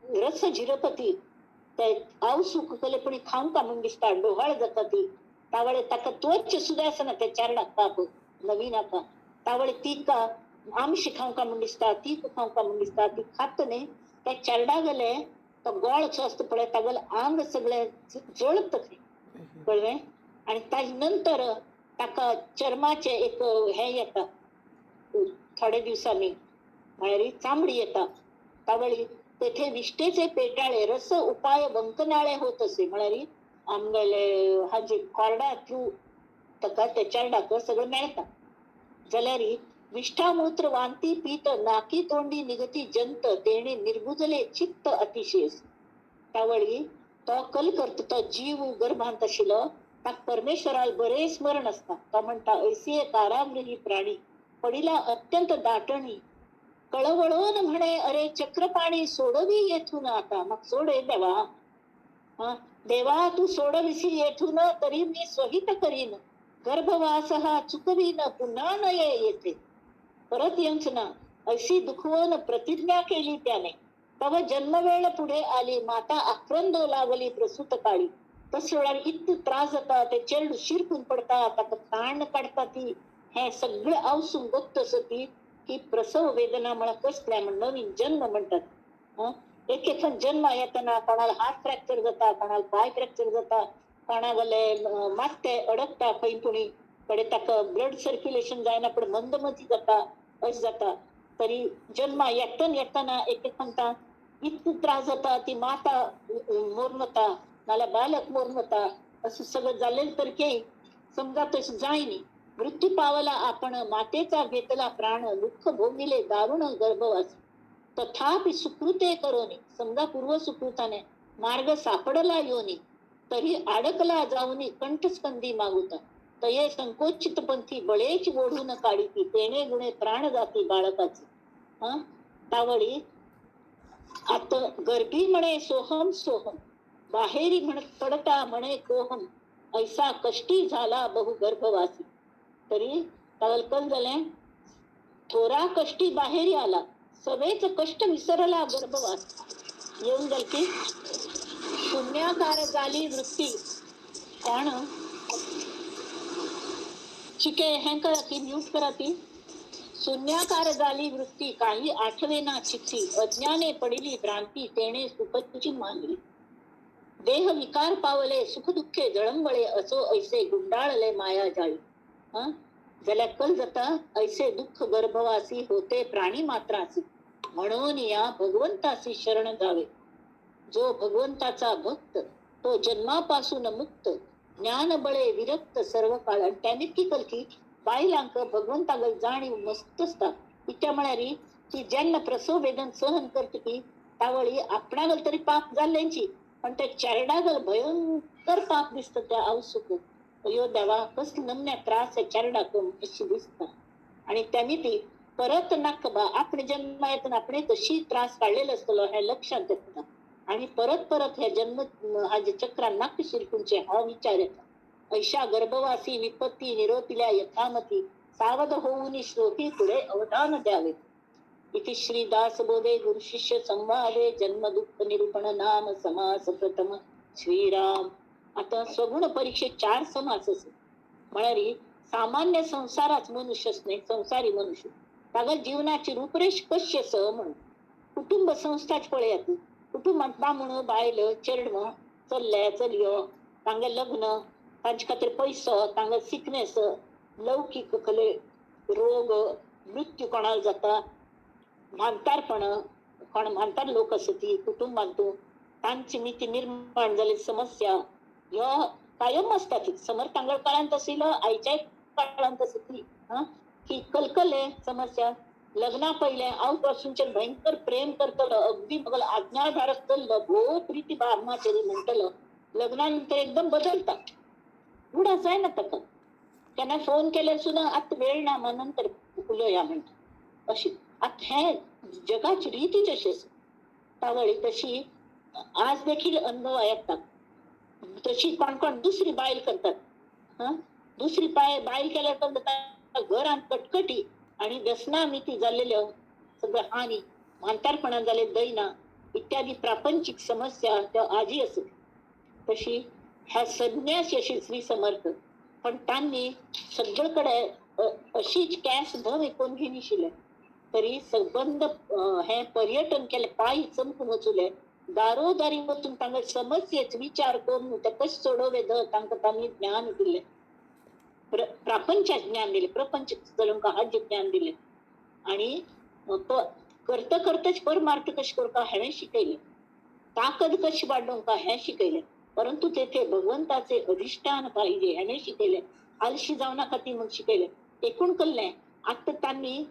रस झिरपती ते आवसूक कले पण खाऊन का म्हूण दिसता डोहाळ जाता ती. तावळे ताका त्वच सुद्धा आसना त्या चारडाक पाप नवीन आता. तावळे ती का आमशी खावंक का म्हूण दिसता ती खावंक का म्हूण दिसता ती खात न्ही त्या चेरडा गेले तो गोळ सो आसता पळय तागेलें आंग सगळें जळत कळ्ळें. आनी ताजे नंतर ताका चर्माचें एक हें येता थोड्या दिवसांनी म्हळ्यार चामडी येता. तावळी तेथे विष्ठेचे पेटाळे रस उपाय वंकनाळे होत असे म्हळ्यार आमगेले हाजे कॉर्डा थ्रू ताका त्या चेरडाक सगळें मेळटा. जाल्यार विष्ठामूत्र वांती पीत नाकी तोंडी निगती जंत तेणे निर्गुजले चित्त अतिशय. तावळी तो कल करता तो जीव गर्भांत आशिल्लो ताका परमेश्वराक बरें स्मरण आसता. तो म्हणटा ऐसी कारागृही प्राणी पडिला अत्यंत दाटणी कळवळून म्हणे अरे चक्रपाणी सोडवी येथून आता मग सोड देवा. हा देवा तू सोडविसी येथून तरी मी स्वहित करीन गर्भवास हा चुकवीन पुन्हा न ये येथे परत येऊच ना अशी दुखवून प्रतिज्ञा केली त्याने. तव जन्मवेळ पुढे आली, माता आक्रंदो लागली प्रसूत काळी. तस वेळार इतलो त्रास जाता, ते चेडूं शिरकून पडटा, ताका ताण काडटा ती, हें सगळें आवसून बघत ती की प्रसव वेदना म्हळ्यार कसलें म्हण नवीन जन्म म्हणटात. एक एक जन्म येतना कोणाला हात फ्रॅक्चर जाता, कोणाला पांय फ्रॅक्चर जाता, कोणागले मात्ते अडकता खंय पुणी कडे ताका ब्लड सर्क्युलेशन जायना पण मंदमती जाता, अशें जाता. तरी जन्मा येतना येतना एक एक इतको त्रास जाता ती माता मरून वता, नाल्यार बालक मरून वता, अशें सगळें जाल्लें तर की समजा तशें जायनी. मृत्यू पावला आपण मातेचा घेतला प्राण, दुःख भोगिले दारुण गर्भवासी. तथापि सुकृते करोनी, समजा पूर्व सुकृताने मार्ग सापडला योनी, तरी अडकला जाऊनी कंठस्कंदी मागुता. तये संकोचित पंथी बळेच ओढून काढीती, तेणे गुणे प्राण जाती बाळकाचे. हा तावळी आता गर्भी म्हणे सोहम सोहम, बाहेरी म्हण पडता म्हणे कोहम, ऐसा कष्टी झाला बहु गर्भवासी. तरी तावल कल झालें, थोरा कष्टी बाहेरी आला, सवेच कष्ट विसरला गर्भवास. येऊन जाल की शून्याकार झाली वृत्ती. कोण ठीक आहे, हें करा ती म्यूट करा ती. शून्याकार झाली वृत्ती, काही आठवे ना चित्ती, अज्ञाने पडिली भ्रांती, तेणे सुखची मानली. देह विकार पावले, सुख दुःखे जळंबळे, असो ऐसे गुंडाळले माया जाळी. हा जाल्यार कल जाता ऐसे दुःख गर्भवासी होते प्राणी मात्रासी, म्हणून या भगवंतासी शरण जावे. जो भगवंताचा भक्त तो जन्मापासून मुक्त, ज्ञान बळे विरक्त सर्व काळ. आणि त्याने की कल की बायलांक भगवंतागल जाणीव मस्त आसता. कित्या म्हळ्यार की जेन्ना प्रसव वेदन सहन करता की तावळी आपणागल तरी पाप जाल्ल्यांची, पण त्या चेरडागल भयंकर पाप दिसता त्या आवसूक. अयो देवा, कसले नमन्या त्रास आहे चेरडाक अशी दिसता. आणि त्यांनी ती परत नाका बा, आपणे जन्मा येतना आपणे कशी त्रास काडलेलो आसतलो हें लक्षांत येता. आणि परत परत ह्या जन्म हाजे चक्रान नाका शिरकुंचे हा विचार येता. ऐशा गर्भवासी विपत्ती निरोपिल्या यथामती, सावध होऊन श्लोकी पुढे अवधान द्यावे. इति श्री दासबोधे गुरु शिष्य संवादे जन्म दुःख निरूपण नाम समास प्रथम. श्रीराम. आता स्वगुण परीक्षेत 4 समास असत. म्हळ्यार सामान्य संसाराच मनुष्य नाही, संसारी मनुष्य ताका जीवनाची रूपरेष कशी आसा म्हणून कुटुंब संस्थाच पळयात. कुटुंबात बामण बायल चेडवां चल्ले चलयो, तांगे लग्न, तांचे खातीर पयसो, तांगे सिकनेस, लौकीक कसले रोग, मृत्यू कोणाक जाता, म्हातारपण, कोण म्हातार लोक आसा ती कुटुंबांतू तांची मिती निर्माण जाल्ली समस्या ह्यो कायम आसता ती. समर्थांगळ काळांत आशिल्लो, आयच्याय काळांत आसा ती. हा की कलकले समस्या. लग्ना पयलें हांव पासूनच्यान भयंकर प्रेम करतलो, अगदी मगल आज्ञाधारक चल्लो, भोव प्रिती बारमाचेरी म्हणटलो. लग्ना नंतर एकदम बदलता, उडास जायना ताका. केन्ना फोन केल्यार सुद्दां आतां वेळ ना, मग नंतर उलोवया म्हणटा अशी. आतां हें जगाची रितीच अशी आसा. तावळी तशी आज देखील अनुभव येता. तशी कोण कोण दुसरी बायल करतात. हा दुसरी बायल केल्यार कशें जाता, घरांत कटकटी आणि व्यसना मिती जाल्लेल्यो सगळ्यो हानी, म्हातारपणान जाल्ले दैना इत्यादी प्रापंचिक समस्या त्यो आजी आसत. तशी ह्या संन्यासी अशी श्री समर्थ, पण तांणी सगळकडे अशीच कॅस धव कोण घेनिशिल्ले तरी सबंद हे पर्यटन केले, पांय चमकून वचुले, दारोदारी वचून तांकां समस्येच विचार करून ते कशें सोडोवे तांकां तांणी ज्ञान दिलें, प्रापंचाक ज्ञान दिलें, प्रपंच चलोवंक हाजें ज्ञान दिलें. आणि करता करताच परमार्थ कशें करता हें शिकयलें, ताकद कशी वाडोवंक हें शिकयलें. परंतु तेथे भगवंताचे अधिष्ठान पाहिजे हें शिकयलें, आलशी जावना खातीर म्हूण शिकयलें. एकूण कल्लें आतां तांणी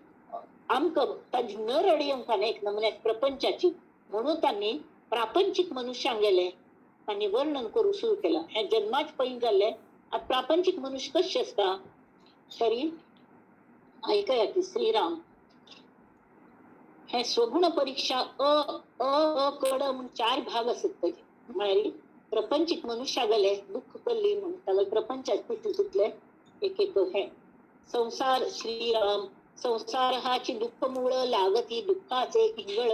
आमकां ताजी नरड येवंक एक नमुन्याक प्रपंचाची, म्हणून तांणी प्रापंचीक मनुष्यांक गेले तांणी वर्णन करूंक सुरू केलां. हें जन्माच पयलीं जाल्लें. आतां प्रापंचीक मनुष्य कशें आसता तरी आयकया की श्रीराम. हे स्वगुण परीक्षा अ अ अ कड म्हूण 4 भाग आसत ताजे. म्हळ्यार प्रपंचीक मनुष्या गेले दुःख कल्ली म्हूण ताका प्रपंचात पिटू सुटले एक एक हे संसार. श्रीराम. संसार हाची दुःख मूळ लागती दुःखाचे इंगळ,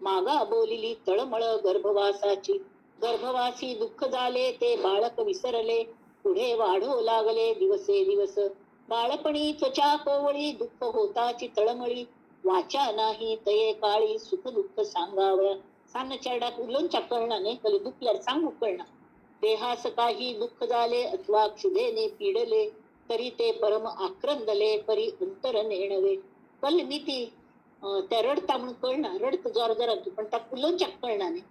मागा बोलिली तळमळ गर्भवासाची. गर्भवासी दुःख झाले ते बाळक विसरले, पुढे वाढू लागले दिवसे दिवस. बाळपणी त्वचा कोवळी, दुःख होताची तळमळी, वाचा नाही तये काळी, सुख दुःख सांगावया. सान्न चेरडाक उलोवच्या कळना न्ही, कले दुखल्यार सांगू कळना. देहास काही दुःख झाले अथवा क्षुधेने पीडले, तरी ते परम आक्रंदले, परी अंतर नेणवे. कल नीती त्या रडता म्हणून कळना, रडत जोर जोरात पण त्या उलोवच्या कळना न्ही.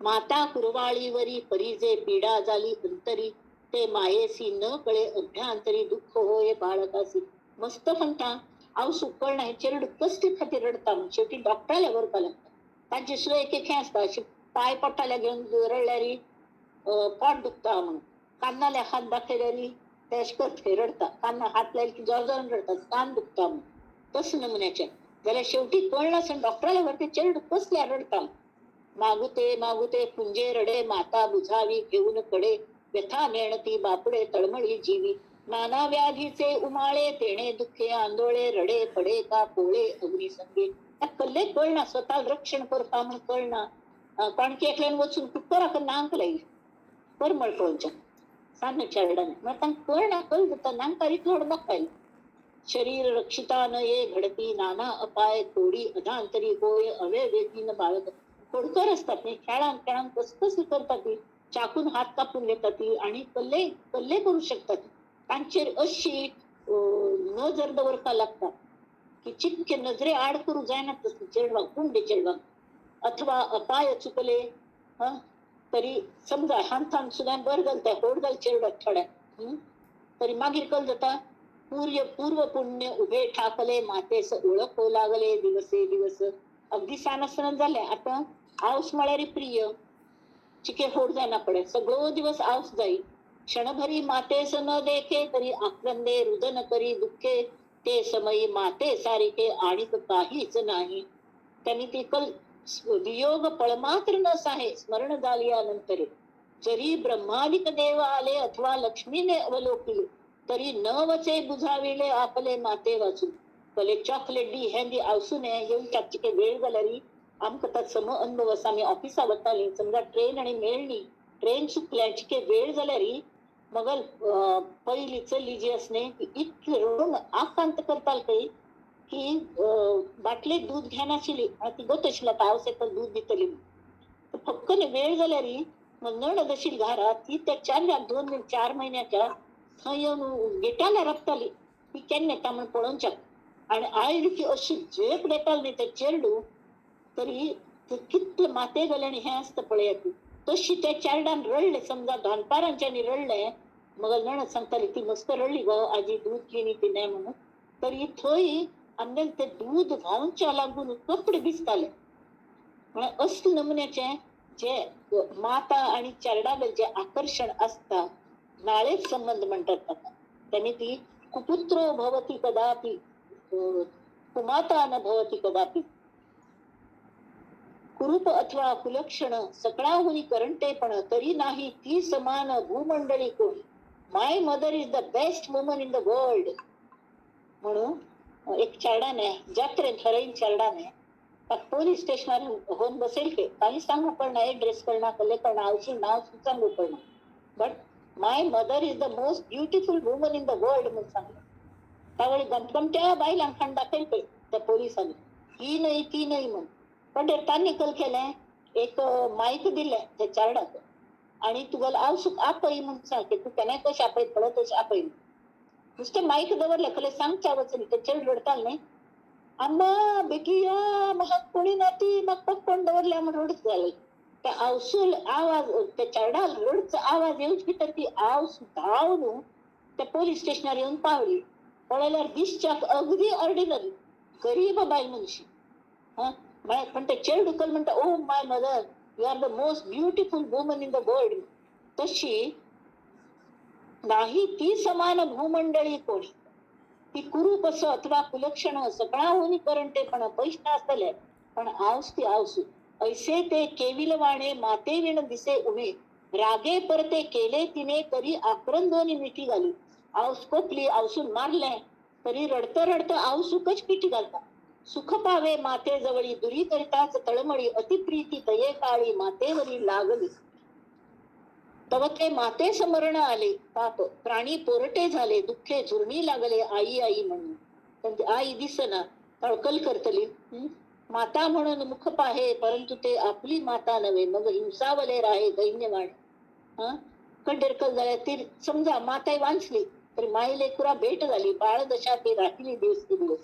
माता कुरवाळीवरी परी जे पीडा झाली अंतरी, ते मायेसी न कळे अभ्यांतरी, दुःख होय बाळकासी. मस्त म्हणटा हांव कळना हे चेरडू कसले खातीर रडता म्हणून. शेवटी डॉक्टराल्या व्हरपा लागता. तांची सुद्दां एक एक हें आसता, अशें पांय पोटाल्या घेवन रडल्यार पोट दुखता म्हणून, कानाल्या हात दाखयल्यार ते अशें करता रडता, काना हात लायले की जोर जोरान रडटा, कान दुखता म्हणून. तस नमुन्याचें जाल्यार शेवटी कळनासतना डॉक्टराल्या व्हरता चेरडू कसल्या रडता. मागुते मागुते पुंजे रडे, माता बुझावी घेऊन कडे, व्यथा नेणती बापुडे तळमळी जीवी. नाना व्याधीचे उमाळे, तेणे दुःखे आंदोळे, रडे पडे का पोळे अग्निसंगे. त्या कल्ले कळना, स्वतः रक्षण करता म्हणून कळना. कोणकी एकल्यान वचून कुकराक नांक लायली परमळ पळोवच्या सान्न चेरडाने, म्हळ्यार तांकां कळना, कल जाता नांकार इतलो बघ. शरीर रक्षिता न ये घडती नाना अपाय, थोडी अधांतरी होय अवे वेगीन बाळक. खोडकर असतात न्ही, खेळान खेळान कस कसं करतात ती, चाकून हात कापून घेतात ती आणि कल्ले कल्ले करू शकतात. तांचेर अशी नजर दवरपा लागता की चिक्के नजरे आड करू जायना तसली चेडवांक, कुंडे चेडवांक. अथवा अपाय चुकले तरी समजा हांथान सुद्दां बरें जालें, होड जालें चेडवाक थोड्या, तरी मागीर कल जाता. पूर्व पुण्य उभे ठाकले, मातेस ओळखू लागले दिवसे दिवस. अगदी सान आसतना जालें. आतां आवस म्हळ्यार प्रिय, चिके होड जायना पडे, सगळो दिवस आवस जाई. क्षणभरी मातेस न देखे, तरी आक्रंदे रुदन करी दुःखे, ते समयी माते सारिखे आणिक काहीच नाही. त्यांनी ती कल वियोग पळमात्र न साहे, स्मरण झाल्यानंतर जरी ब्रह्मादिक देव आले अथवा लक्ष्मीने अवलोकिले, तरी न वचे बुझाविले आपले माते वाचून. कले चॉकलेट दी हें दी आवसून येवन चाकचिके वेळ जाल्यार आमकां ताचो सम अनुभव आसा. आमी ऑफिसा वतालीं, समजा ट्रेन आनी मेळ्ळी, ट्रेन चुकल्या चिके वेळ जाल्यार मगल पयली चली जी आस न्ही ती इतली रडून आकांत करताल खंय की बाटलेक दूद घेनाशिल्ली. ती गत आशिल्ली आतां हांव येता दूद दितली म्हूण. फक्कन वेळ जाल्यार मग नणद आशिल्ली घरा, ती त्या 4 2 4 म्हयन्याच्या थंय येवन गेटाला राबताली, ती केन्ना येता म्हूण पळोवच्याक. आनी आयली की अशी झेप घेताली न्ही ते चेरडू, तरी कितले माते गेले आनी हें आसता पळयात तशी त्या चेरडान रडले. समजा दनपारांच्यानी रडले, मग नणद सांगताली ती मस्त रडली गो आजी दूद घेणी ती नाही म्हणून. तरी थंय आमगे ते दूध व्हांवच्या लागून कपडे भिजताले. म्हळ्यार असले नमुन्याचे जे माता आणि चेरडाबेल जे आकर्षण आसता, नाळेच संबंध म्हणतात ताका. त्यांनी ती कुपुत्रो भवती कदापि कुमाता न भवती कदापि. कुरूप अथवा कुलक्षण सकळाहुनी करंटेपण, तरी नाही ती समान भूमंडळी कोणी. My mother is the best woman in the world म्हणून एक चेरडाने जात्रेन थरईन चेरडाने पोलीस स्टेशनार होऊन बसेल के काही सांगू पडना, एड्रेस कळना, कल्ले कळना, आवसून नाव सांगू पडना, but my mother is the most beautiful woman in the world म्हणून सांगलं. त्यावेळी गमगमत्या बायलांक खाण दाखयले त्या पोलिसांनी, ही नाही ती नाही म्हणून. पण तांणी कल केलें, एक मायक दिलें त्या चेरडाक आणि तुगेलो आवसूक आपय म्हणून सांगते, तूं केन्नाय कशें आपयत पळय तशें आपय. नुस्तें मायक दवरलें, कले सांगच्या वचून ते चेड रडताले न्ही, अम्मा बेगी या म्हाका कोणी ना ती म्हाका कोण दवरल्या म्हण रडत जाले. त्या आवसूल आवाज त्या चेरडाल रडचो आवाज येवच भितर ती आवस धांवन त्या पोलीस स्टेशनार येवन पावली. पळयल्यार दिसच्याक अगदी ऑर्डिनरी गरीब बायल मनशी. म्हळ्यार पण ते चेडू कल म्हणटा, oh my mother you are the most beautiful woman in the world. तशी नाही ती समान भूमंडळी कोणी. ती कुरूप असो अथवा कुलक्षण सकळाहुनी करंटेपण पैश नासतले, पण आवस ती आवसू. ऐसे ते केविलवाणे माते विण दिसे उणे, रागे परते केले तिने तरी आक्रंदोनी मिठी घाली. आवस कोपली, आवसून मारले तरी रडतं रडतं आवसूकच पिठी घालता. सुख पावे माते जवळी, दुरी करिताच तळमळी, अतिप्रीती तये काळी मातेवरी लागली. तव ते माते स्मरण आले पाप, प्राणी पोरटे झाले, दुःखे झुरणी लागले आई आई म्हणून. पण आई दिसना, तळकल करतली. माता म्हणून मुख पाहे, परंतु ते आपली माता नव्हे, मग हिंसावले राहे दैन्यवाण. हा कंडेरकल झाल्या ती समजा माताई वाचली तरी माई लेकुरा भेट झाली, बाळ दशा ती राहिली दिवस दिवस.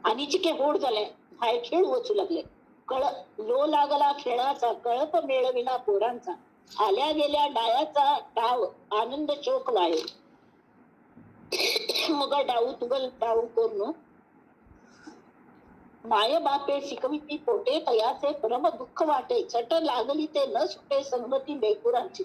आणि चिके होड झाले, भायर खेळ वचू लागले. कळ लो लागला खेळाचा, कळप मिळविला पोरांचा, आल्या गेल्या डायाचा डाव, आनंद शोक वाहे. मग डाऊ तुगल डाऊ करून माय बापे शिकविती पोटे, तयाचे परम दुःख वाटे, चट लागली ते न सुटे, संगती बेकुरांची.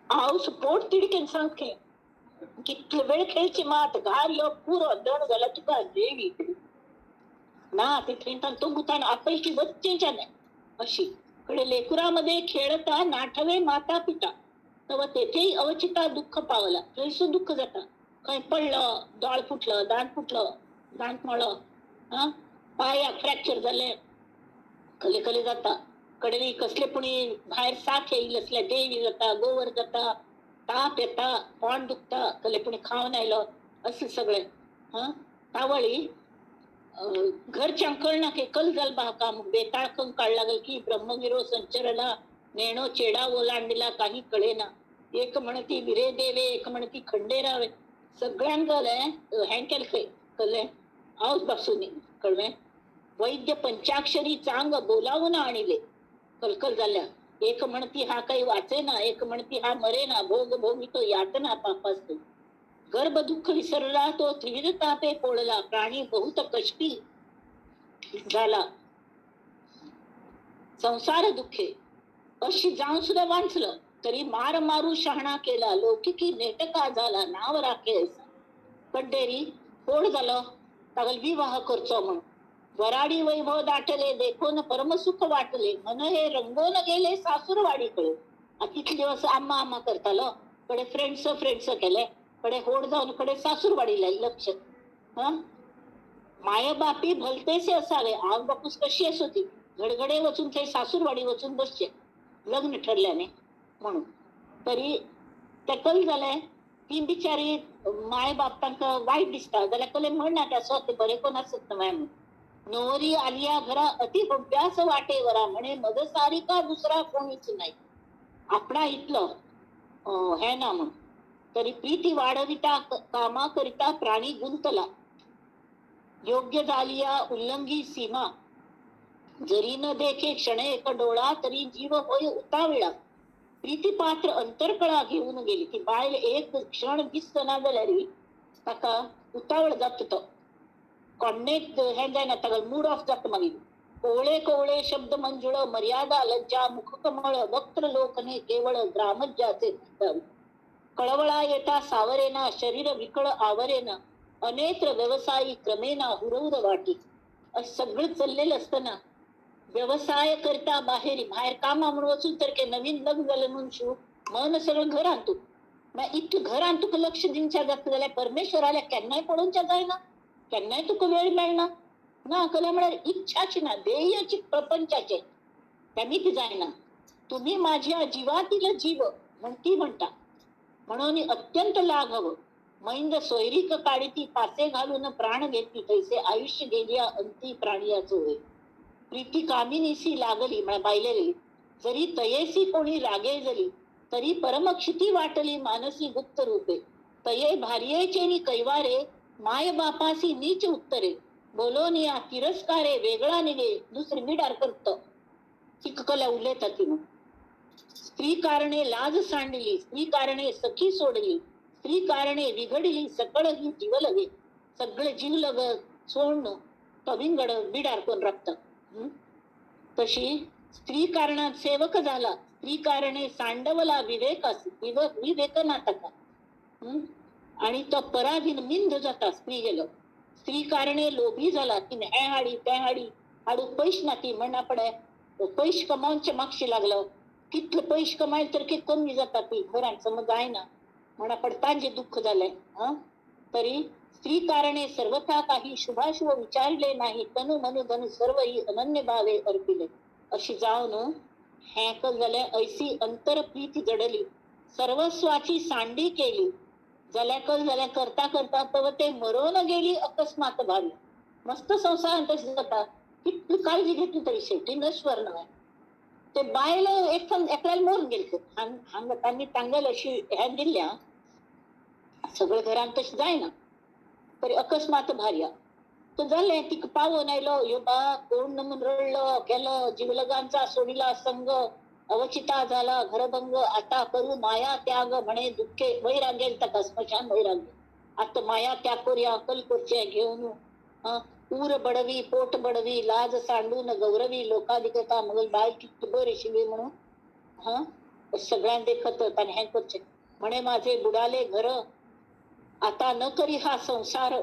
हांव पोट तिडकेन सामकें, कितलो वेळ खेळची मात, घार यो पुरो दण जाला तुका देवी ना. ते थंय तो भूतान आपलकी वच्चेंच्या नाही अशी कडे लेकुरामध्ये खेळता नाठवे माता पिता, तव तेथेही अवचिता दुःख पावला. थंयसर दुःख जाता, खंय पडलं, दोळ फुटलं, दांत फुटलं, दांत मोडलं, हा पायाक फ्रॅक्चर जालें, कले कले जाता. कडे कसले पुणी भायर साथ येईल असल्या देवी जाता, गोवर जाता, ताप येता, पोट दुखता, कले पुणी खावन आयलो असं सगळें. हा तावळी घरच्यांक कळना की कल जाल बा का, बेताळ कंकाळ लागल की ब्रह्मगिरो संचरला, नेणो चेडा ओलांडिला काही कळेना. एक म्हणती विरे देवे, एक म्हणती खंडेरावे, सगळ्यांक कळलें हें केलें खंय कळ्ळें आवस बासूनी कळ्ळें. वैद्य पंचाक्षरी चांग बोलावून आणिले, कलकल जाल्या. एक म्हणती हा काही वाचेना, एक म्हणती हा मरेना, भोग भोगी तो यातना पापासतो. गर्भ दुःख विसरला तो त्रिविध तापे पोळला, प्राणी बहुत कष्टी झाला संसार दुःखे. अशी जाऊन सुद्धा वाचलं तरी मार मारू शहाणा केला, लौकिकी नेटका झाला, नाव राखे ऐसा. कड्डेरी फोड झालं तागल विवाह करचो म्हणून. वराडी वैभव दाटले, देखोन परमसुख वाटले, मन हे रंगोन गेले सासूरवाडीकडे. तितले दिवस आम्मा आम्मा करतालो, कडे फ्रेंड्स फ्रेंड्स केले, कडे होड जाऊन कडे सासूरवाडीला लक्ष. हा मायबापी भलतेसे असावे, आव बापूस कशी असो ती, घडघडे वचून ते सासूरवाडी वचून बसचे लग्न ठरल्याने म्हणून. तरी ते कल जालें, ती बिचारी माय बाप तांकां वायट दिसता जाल्यार कले म्हणना ते असो ते बरें कोण आसत ना म्हणून. नवरी आलिया घरा अति अभ्यास वाटे वरा, म्हणे मज सारिका दुसरा कोणीच नाही, आपणा इतलो हे ना म्हणून. तरी प्रीती वाढविता कामा करिता प्राणी गुंतला, योग्य झालिया उल्लंघी सीमा, जरी न देखे क्षण एक डोळा, तरी जीव होय उताविळा. प्रीतीपात्र अंतरकळा घेऊन गेली. ती बायल एक क्षण दिसना जाल्यार ताका उतावळ जाता तो, कोण्णेच हें जायना, ताका मूड ऑफ जाता मागीर. कोवळे कोवळे शब्द मंजुळ, मर्यादा लज्जा मुखकमळ, वक्त्र लोकने केवळ ग्रामज्याचे. कळवळा येता सावरेना, शरीर विकळ आवरेना, अनेत्र व्यवसायी क्रमेना हुरहुर वाटी. असं सगळं चाललेलं असतं ना. व्यवसाय करता बाहेर बाहेर कामा म्हणून वचून तर काय नवीन लग्न झालं म्हणून शिव मन सगळं घर आणतो. मग इतकं घर आणतो तुका लक्ष दिवच्या जाता जाल्यार परमेश्वराल्या केन्नाय पळोवच्या जायना, केन्नाय तुका वेळ मेळना ना. कले म्हळ्यार इच्छाची ना, ध्येयाची प्रपंचाचे तेमी जायना. तुम्ही माझ्या जीवातील जीव म्हणती म्हणता, म्हणून अत्यंत लाघव. मैंद सोयरीक काढीती पासे घालून प्राण घेती, तैसे आयुष्य गेलिया अंती प्राणियाचो होय. प्रीती कामिनीसी लागली म्हळ्यार बायलेली, जरी तयेसी कोणी रागे जली, तरी परमक्षिती वाटली मानसी गुप्त रूपे. तये भार्येचे नि कैवारे, माय बापासी नीच उत्तरे, बोलोनिया तिरस्कारे वेगळा निघे, दुसरी मिडार करत चिककल्या उलयता ती. स्त्री कारणे लाज सांडली, स्त्री कारणे सखी सोडली, स्त्री कारणे विघडली सकळ ही जीवलगे. सगळे जीवलग सोडून तो विंगड बिडार कोण राखता. तशी स्त्री कारणात सेवक झाला, स्त्री कारणे सांडवला विवेकास विवेक ना ताका. आणि तो पराधीन मिंध जाता स्त्री गेलो. स्त्री कारणे लोभी जाला, ती हें हाडी तें हाडी हाडूंक पयश ना ती म्हणना पडे पयश कमावचे मागशी लागलो, कितले पयश कमायल तर कित कमी जाता ती घरान समज जायना म्हणा पड तांचे दुःख जालें. हां तरी स्त्री कारणे सर्वथा काही शुभाशुभ विचारले नाही, तनु मनु धनु सर्व ही अनन्य भावे अर्पिले. अशी जावन हें कल जालें. ऐसी अंतर प्रीती जडली, सर्वस्वाची सांडी केली, जाल्यार कल जाल्यार करता करता तव ते मरोन गेली अकस्मात भावी. मस्त संवसारान तशें जाता, कितली काळजी घेतली तरी शेवटी नश्वर न्हय. ते बायल एक एकल्यान मरून गेली, हांगा तांणी तांगेल अशी हें दिल्ल्या सगळ्या घरान तशें जायना, तरी अकस्मात भार्या तर जालें. तिका पावोन आयलो, ह्यो बा कोण म्हूण रडलो केलो, जीवलगांचा सोडिला संग, अवचिता झाला घरभंग, आता करू माया त्याग म्हणे दुःखे वैरागेल ताका स्मशान वैराग्य. आता माया त्याग करूया अकल करचे घेवन, ऊर बडवी पोट बडवी लाज सांडून गौरवी लोकाधिकता मग बायल कितली बरी आशिल्ली म्हणून हां सगळ्यांक देखत ताणें हें करचें. म्हणे माझे बुडाले घर, आता न करी हा संसार,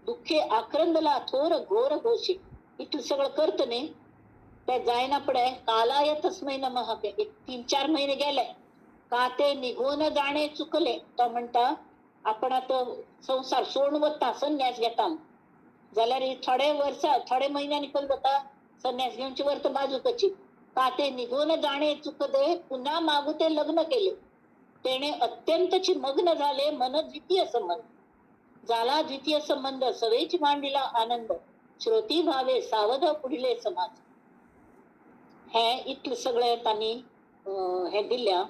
दुःखे आक्रंदला थोर घोर घोषी. इतलं सगळं करत न्ही ते जायना पडे कालाय तस्मै नमः. एक 3-4 महिने गेले का ते निघून जाणे चुकले. तो म्हणटा आपण आता संसार सोडून वता संन्यास घेता, जाल्यार थोडे वर्सा थोडे म्हयन्यांनी कल जाता संन्यास घेवची वर्त बाजू कशी. का ते निघून जाणे चुकले, पुन्हा मागू ते लग्न केले, तेणे अत्यंतची मग्न झाले मन द्वितीय संबंध झाला. द्वितीय संबंध सवेची मांडिला आनंद, श्रोती भावे सावध पुढले समाज. हे इतलें सगळें तांणी हें दिल्या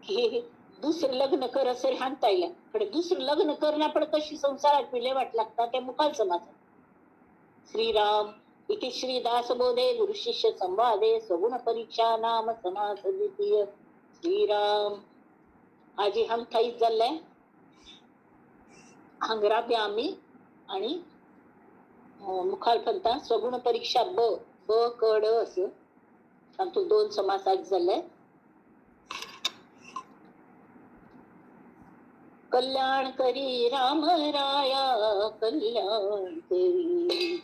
की दुसरें लग्न करसर हांगता आयलें. पण दुसरें लग्न करना पण कशी संवसारात विल्हेवाट लागता ते मुखाल समाज. श्रीराम इति श्री दासबोधे गुरु शिष्य संवादे सगुण परीक्षा नाम समास द्वितीय. श्रीराम. आजी हांग थंयच जाल्लें, हांगा रावया आमी आनी मुखार पंता सगुण परीक्षा ब ब क ड असं तातूंत 2 समास आज जाल्ले. कल्याण करी राम राया कल्याण करी,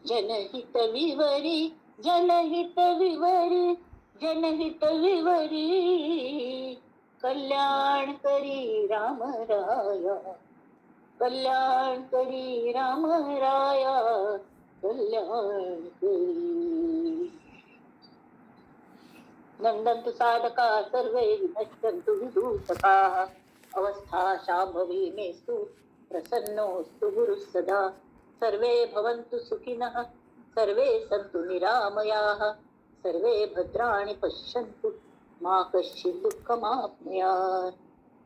जनहित विवरी जनहित विवरी जनहित विवरी, कल्याण करी राम राया कल्याण करी राम राया कल्याण करी. नंदन्तु साधका सर्वे विनश्यन्तु विदूषकाः, अवस्था शाम्भवी मेस्तु प्रसन्नोऽस्तु गुरुः सदा. सर्वे भवन्तु सुखिनः सर्वे सन्तु निरामयाः, सर्वे भद्राणि पश्यन्तु मा कश्चित् दुःखमाप्नुयात्.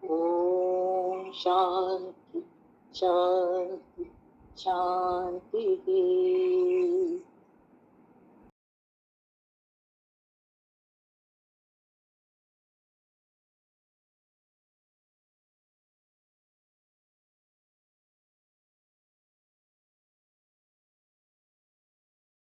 ॐ शान्ति शान्ति शान्तिः.